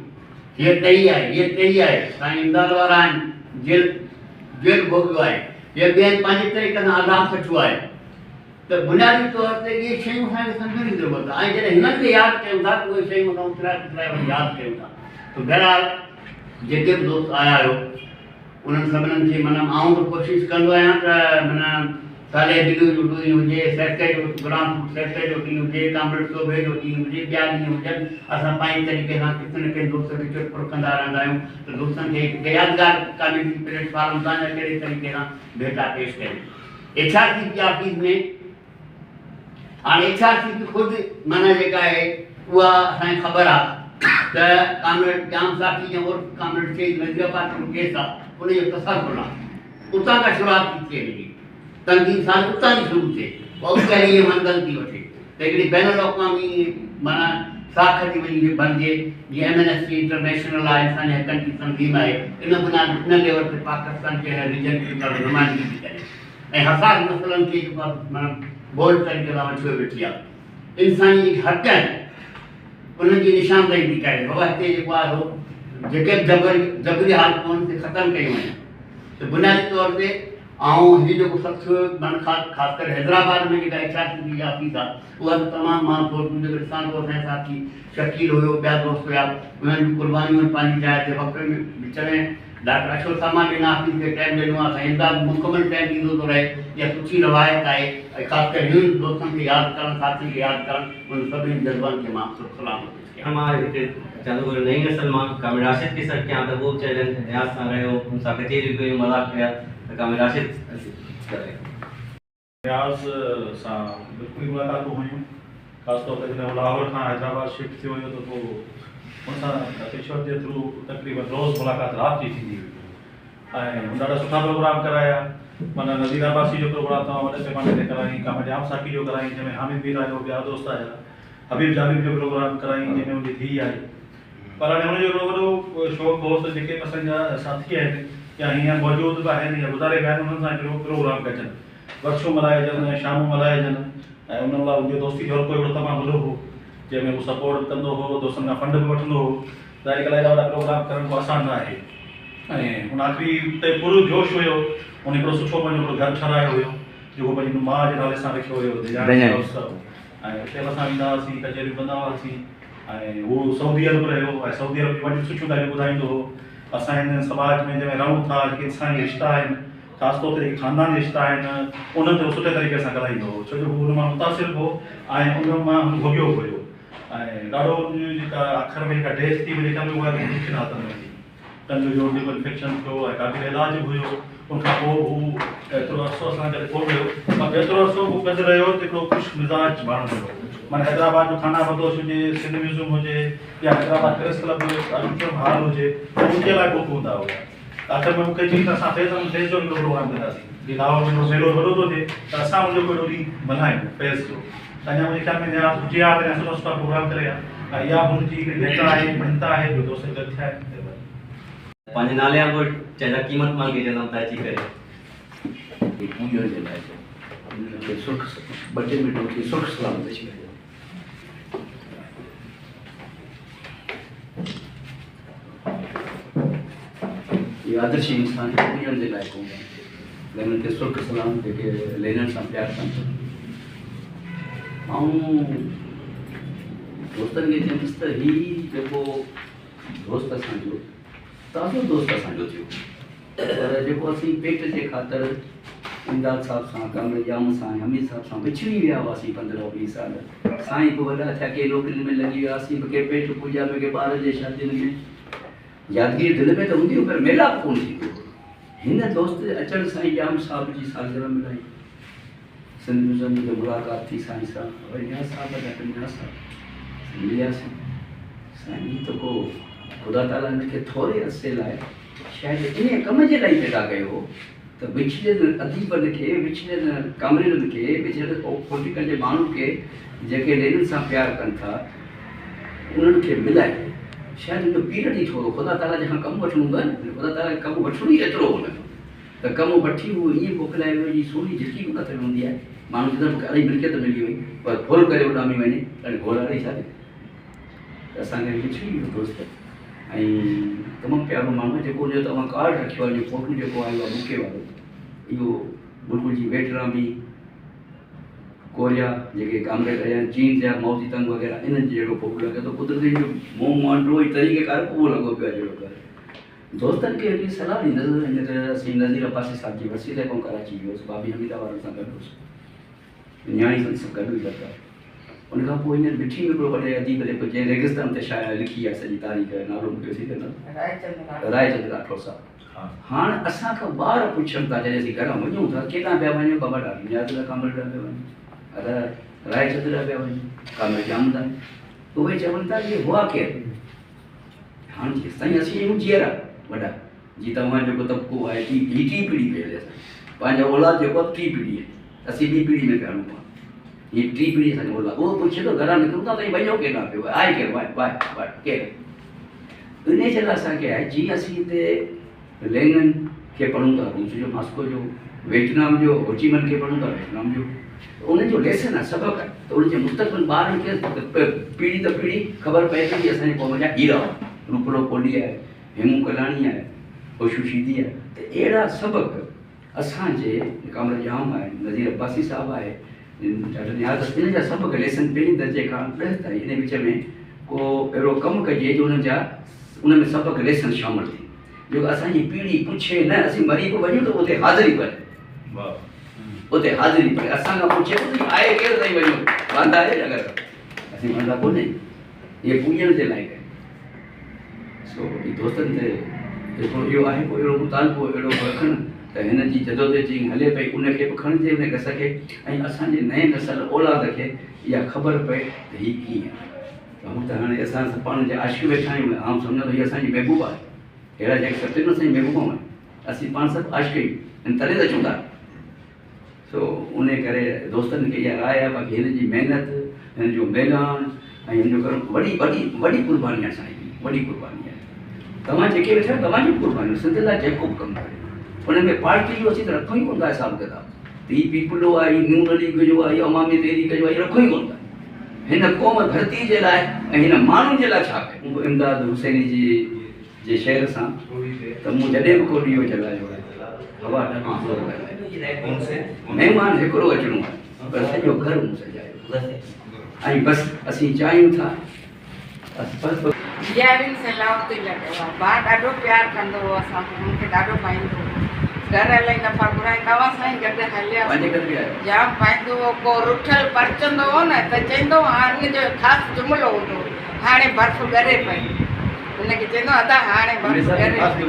هيء ٽهي آهي، هيء ٽهي آهي، سائين امداد وارا آهن، جيل جيل ڀوڳيو آهي يا ٻين پنهنجي طريقي سان عذاب سٺو آهي. ته بنيادي طور تي اهي شيون اسان کي سمجهڻ جي ضرورت آهي ۽ جڏهن هنن کي ياد ڪيون ٿا ته اهي شيون اسان اٿلائي پٿلائي وري ياد ڪيون ٿا. ته بهرحال جيڪي به دوست آيا آهيو انهن سڀنن کي معنيٰ آئون ته ڪوشش ڪندو آهيان ته معنيٰ صالح بلو جو ڏينهن هجي، سيسي جو غلام سيسي جو ڏينهن هجي، ڪامريڊ سوڀي جو ڏينهن هجي، ٻيا ڏينهن هجن، اسان پنهنجي طريقي سان ڪٿي نه ڪنهن دوست کي چٽ پٽ ڪندا رهندا آهيون ته دوستن کي هڪ يادگار ڪميونٽي پليٽ فارم تان يا ڪهڙي طريقي سان ڀيٽا پيش ڪيون. H R C P office ۾ هاڻي ايڇ آر سي پي خود معنيٰ جيڪا آهي اها اسان کي خبر آهي ته ڪامريڊ ڄام ساقي جي عرف ڪامريڊ شهيد نذير عباس جو ڪيس آهي ان جو تسلسل آهي، اتان کان شروعات ٿي ٿئي، هن جي تنظيم سازي اتان جي شروع ٿئي، پوء اڳتي هلي هيء منزل ٿي وٺي ته هڪڙي بين الاقوامي معنيٰ ساک ٿي وڃي بڻجي، جيئن ايمنسٽي انٽرنيشنل آهي، انساني حقن جي تنظيم آهي، ان بنياد ان ليول تي پاڪستان کي هن ريجن کي جيڪا نمائندگي ٿي ڪري ۽ حساس مسئلن کي جيڪو آهي معنيٰ بولڊ طريقي سان وٺيو ويٺي آهي، انساني جيڪي حق آهن انهن جي نشاندهي ٿي ڪري، بابا هتي جيڪو آهي سو جيڪي به جبر جبري حالتون آهن سي ختم ڪيون وڃن. ته بنيادي طور تي آئون هي جيڪو سڀ ٿيو معنيٰ خاص ڪري حيدرآباد ۾ جيڪا ايڇ آر سي پي جي آفيس آهي اها ته تمام مان ٿورو جيڪو ڏسان ٿو اسان جا ساٿي شڪيل هيو ٻيا دوست هيا انهن جون قربانيون آهن پنهنجي جاء تي وقت ۾ وچ ۾ ڊاڪٽر اشوڪ سامان به هن آفيس کي ٽائيم ڏنو آهي، سائين امداد مڪمل ٽائيم ڏيندو ٿو رهي، اها سٺي روايت آهي ۽ خاص ڪري هنن دوستن کي ياد ڪرڻ ساٿين کي ياد ڪرڻ انهن سڀني جذبن کي مان سرخ سلام ٿو پيش ڪيان. مان هتي چوان ٿو نئين نسل مان ڪامريڊ راشد کي سڏ ڪيان ته اهو به چئجن نياز سان رهيو ان سان ڪچهريون ڪيون مذاق ڪيا ته ڪامريڊ راشد ڪري. نياز سان بلڪل ئي ملاقاتون هيون، خاص طور تي جڏهن هو لاهور کان حيدرآباد شفٽ ٿيو هيو ته پوء هن سان پيشور جي ٿرو تقريبن روز ملاقات رات جي ٿيندي هئي ۽ هن ڏاڍا سٺا پروگرام ڪرايا، معنيٰ نذير عباسي جو پروگرام تمام وڏي پيماني تي ڪرايائين، ڪامريڊ ڄام ساقي جو ڪرايائين جنهن ۾ حامد مير آيو ٻيا دوست آيا، حبيب جالب جو پروگرام ڪرايائين جنهن ۾ هن جي ڌيء آئي. پر هاڻي هن جو هڪڙو وڏو شوق هو ته جيڪي به اسان جا ساٿي آهن يا هينئر موجود به آهن يا گذاري ويا آهن انهن سان هڪڙو پروگرام ڪجن، ورسيون ملهائجن ۽ شامون ملهائجن ۽ انهن لاء ان جو دوستي جو حلقو هڪڙو تمام وڏو هو جنهن ۾ هو سپورٽ به ڪندو هو، دوستن کان فنڊ به وٺندو هو. ظاهري ڳالهه آهي ايڏا وڏا پروگرام ڪرڻ ڪو آسان نه آهي ۽ هن آخري تي پر جوش هيو. هن هڪڙو سٺو پنهنجو هڪڙو گهر ٺهرايو هيو جيڪو پنهنجي ماء جي نالي سان رکيو هيو ديجاڻي هائوس ۽ اتي به اسان ويندا هئاسين ڪچهريون ڪندا هئاسين ۽ هو سعودي عرب رهيو ۽ سعودي عرب جون وڏيون سٺيون ڳالهيون ٻڌائيندو هو. اسان هن سماج ۾ جنهن ۾ رهون ٿا جيڪي انساني رشتا آهن خاص طور تي جيڪي خانداني رشتا آهن انهن تي هو سٺي طريقي سان ڳالهائيندو هو ڇو جو هو ان مان متاثر به هو ۽ ان مان هن ڀوڳيو به هيو ۽ ڏاڍو ان جي جيڪا آخر ۾ جيڪا ڊيٿ ٿي منهنجي خيال ۾ اها ڏاڍي ڏکين حالتن ۾ ٿي. ٽنگ جو جيڪو انفيڪشن ٿيو ۽ قابل علاج به هيو ان کان پوء هو ايترو عرصو اسان گڏ ڪونه رهيو پر جيترو عرصو هو گڏ رهيو ته هڪڙو خوش مزاج ماڻهو هيو معنيٰ حيدرآباد جو خانه بدوش هجي سنڌ ميوزيم هجي يا Hyderabad press club auditorium hall هجي ته ان جي لاء بڪ هوندا هيا ته آخر ۾ مون کي چيائين ته اسان فيض احمد فيض جو به هڪڙو پروگرام ڪنداسين جي لاهور ۾ هڪڙو ميلو وڏو ٿو ٿئي ته اسان ان جو به هڪڙو ڏينهن ملهايون فيض جو ته اڃا منهنجي خيال ۾ نياز هجي ها ته اڃا سٺا سٺا پروگرام ڪري ها ۽ اها به هن جي هڪڙي ڀيٽا آهي مڃتا آهي جو دوست گڏ ٿيا آهن. مهرباني. پنهنجي نالي وانگر چئجان قيمت مال کي چوندم ته اچي ڪري. کي پوڄڻ جي لاء چيو. انهن کي سرخ ٻه ٽي منٽ اٿي سرخ سلام پيش ڪجو. اهي آدرشي انسان پوڄڻ جي لائق هوندا آهن. لينن کي سرخ سلام جيڪي لينن سان پيار ڪن ٿا. آئون دوستن کي چوندس ته هي جيڪو دوست اسان جو تازو دوست اسان جو ٿيو پر جيڪو اسين پيٽ جي خاطر امداد صاحب سان، ڪامريڊ ڄام سان ۽ حميد صاحب سان وڇڙي ويا هئاسين پندرهن ويهه سال. سائين به وڏا ٿيا، ڪي نوڪرين ۾ لڳي ويا، اسين به ڪي پيٽ پوڄا ۾ ڪي ٻارن جي شادين ۾. يادگيري دل ۾ ته هوندي هئي پر ميلاپ ڪونه ٿيندو هو. هن دوست جي اچڻ سان ئي ڄام صاحب جي سالگرهه ملهائي. سنڌ ميوزم ۾ ملاقات ٿي سائين سان. وري نياز صاحب ڊاڪٽر نياز صاحب سان ملياسين. سائين هي ته ڪو خدا تعاليٰ هن کي ٿوري عرصي لاء شايد انهيء ڪم جي لاء ئي پيدا ڪيو هو ته وڇڙيل اديبن کي، وڇڙيل ڪامريڊن کي، وڇڙيل پوليٽيڪل جي ماڻهن کي جيڪي لينن سان پيار ڪن ٿا، انهن کي ملائي. شايد هن جو پيريڊ ئي ٿورو خدا تعاليٰ جنهن کان ڪم وٺڻو هوندو آهي نه، خدا تعاليٰ کي ڪم وٺڻو ئي ايترو هو هن کان ته ڪم وٺي هو ائين موڪلائي ويو جيئن سوني جهڪي ڪونه ٿيل هوندي آهي. ماڻهو چوندا آهن مون کي الاهي ملڪيت ملي وئي پر ڦر ڪري اڏامي وڃي تڏهن گهوڙاڙي ڇا ٿي؟ ته اسان کي وڇڙي ويو دوست ۽ تمام پيارو ماڻهو آهي جيڪو ان جو توهان ڪارڊ رکيو آهي ان جو فوٽو جيڪو آيو آهي بوڪي وارو اهو بلڪل جي ويٽنامي ڪوريا جيڪي ڪامريڊ رهيا آهن چين جا مائوزي تنگ وغيره انهن جي جهڙو فوٽو لڳي ٿو قدرتي جو منهن مهانڊو ۽ طريقه ڪار اهو لڳو پيو آهي جهڙو ڪر دوستن کي هڪڙي صلاح ڏيندس هن ته اسين نذير عباسي صاحب جي ورسي تي آئون ڪراچي ويو هوس بابي حميده وارن سان گڏ هوس نياڻي سان سڀ گڏ هئي لڳا. ان کان پوء هينئر مٺي ۾ هڪڙو وڏي اديب جيڪو جنهن ريگستان تي شاعري لکي آهي سڄي تاريخ نالو مون کي وسري ويو اٿس رائچند راٺوڙ صاحب هاڻ اسان کان ٻار پڇن ٿا جڏهن اسين گهران وڃون ٿا ڪيڏانهن پيا وڃو بابا ڏاڏو نياز ڏانهن ڪامريڊ ڏانهن پيا وڃون ادا رائچند ڏانهن پيا وڃون ڪامريڊ ڄام ڏانهن اهي چون ٿا اهي هئا ڪير هاڻ جيستائين اسين آهيون جيئرا وڏا جي توهان جيڪو طبقو آهي ٽي هي ٽي پيڙهي پئي هلي اسان جي پنهنجا اولاد جيڪو آهي ٽي پيڙهي آهي اسين ٻي پيڙهي ۾ پيا هلون پاڻ هي ٽي پيڙهي اسان جو اولاد اهو پڇي ٿو گهران نڪرون ٿا ته وڃو ڪيڏانهن پيو آهي ڪير واء واء واء ڪير انهي جي لاء اسان کي آهي جيئن اسين هتي لينن کي پڙهون ٿا روس جو ماسڪو جو ويٽنام جو هوچيمن کي پڙهون ٿا ويٽنام جو انهن جو ليسن آهي سبق آهي ته انهن جي مستقبل ٻارن کي پيڙهي ته پيڙهي خبر پئي ٿي اسان جي قوم جا هيرا روپلو ڪولهي آهي هيمون ڪلاڻي آهي، هوشو شيدي آهي ته اهڙا سبق اسان جي ڪامريڊ ڄام آهي، نذير عباسي صاحب آهي، ڊاڪٽر نياز آهي، انهن جا سبق ليسن پهرين درجي کان ڏهه تائين ان وچ ۾ ڪو اهڙو ڪم ڪجي جو انهن جا ان ۾ سبق ليسن شامل ٿئي جو اسان جي پيڙهي پڇي نه اسين مري به وڃون ته اتي حاضري پئي اتي حاضري پئي اسان کان پڇي ته آهي ڪير تائين وڃو واندا آهيو يا گهر اسين واندا ڪونه آهيون اهي پوڄڻ جي لائق آهن. سو هي دوستن تي جيڪو اهو آهي ڪو اهڙو مطالبو اهڙو رکڻ ته هن جي جدوجهد جي هلي پئي ان کي به کڻجي ان گس کي ۽ اسان جي نئين نسل اولاد کي اها خبر پئي ته هي ڪيئن آهي ته هو ته هاڻي اسان پاڻ جي عاشق ويٺا آهيون آئون سمجهان ٿو هي اسان جي محبوبه آهي اهڙا جيڪي ستين اسان جي محبوبه آهن اسين پاڻ سڀ عاشق آهيون تڏهن ته اچون ٿا سو انهي ڪري دوستن کي اها راء آهي باقي هن جي محنت هن جو ميلاڻ ۽ هن جو ڪرڻ وڏي وڏي وڏي قرباني آهي سائين جي وڏي قرباني آهي. توهان جيڪي ويٺا آهيو توهان جون قربانيون سنڌ لاء جيڪو به ڪم ڪريو ان ۾ پارٽي جو اسين ته رکون ئي ڪونه ٿا حساب ڪتاب ته هي پيپلو آهي هي نون ليگ جو آهي هي عوامي تحريڪ جو آهي رکون ئي ڪونه ٿا هن قوم ڌرتي جي لاء ۽ هن ماڻهن جي لاء ڇا ڪيو. امداد حسيني جي جي شعر سان ته مون جڏهن به ڪو ڏيئو جلايو آهي هوا ڏاڍو زور لڳايو مهمان هڪڙو اچڻو آهي پر سڄو گهر مون سجايو ۽ بس اسين چاهيون ٿا ڏيارين سيلاب تي لڳو آ. ڀاء ڏاڍو پيار ڪندو هو اسان سان مون کي ڏاڍو ڀائيندو هو. گهر الاهي دفعا گهرائي توهان سان ئي گڏ هلياسين. جام ڀائيندو هو. ڪو رٺل پرچندو هو نه ته چئيندو هو هاڻ هن جو خاص جملو هوندو هو هاڻي برف ڳري پئي. هن کي چئيندو هو ادا هاڻي برف ڳري پئي.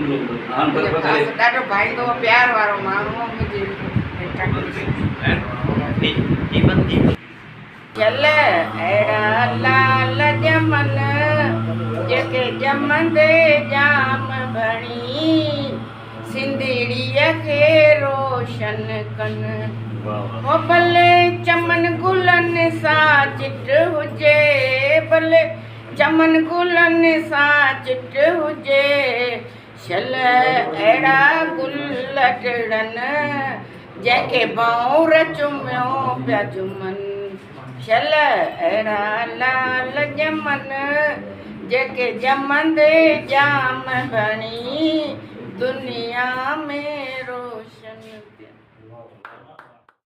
ڏاڍو ڀائيندو هو پيار وارو ماڻهو هو منهنجي. شل اهڙا لال ڄمن، جيڪي ڄمندي ڄام بڻي، سنڌڙيء کي روشن ڪن. هو ڀلي چمن گلن سان چٽ هجي، ڀلي چمن گلن سان چٽ هجي، شل اهڙا گل ٽڙن، جنهن کي ڀنور چميو پيا جهومن. شل اهڙا لال ڄمن، جيڪي ڄمندي ڄام بڻي، دنيا ۾ روشن ٿين.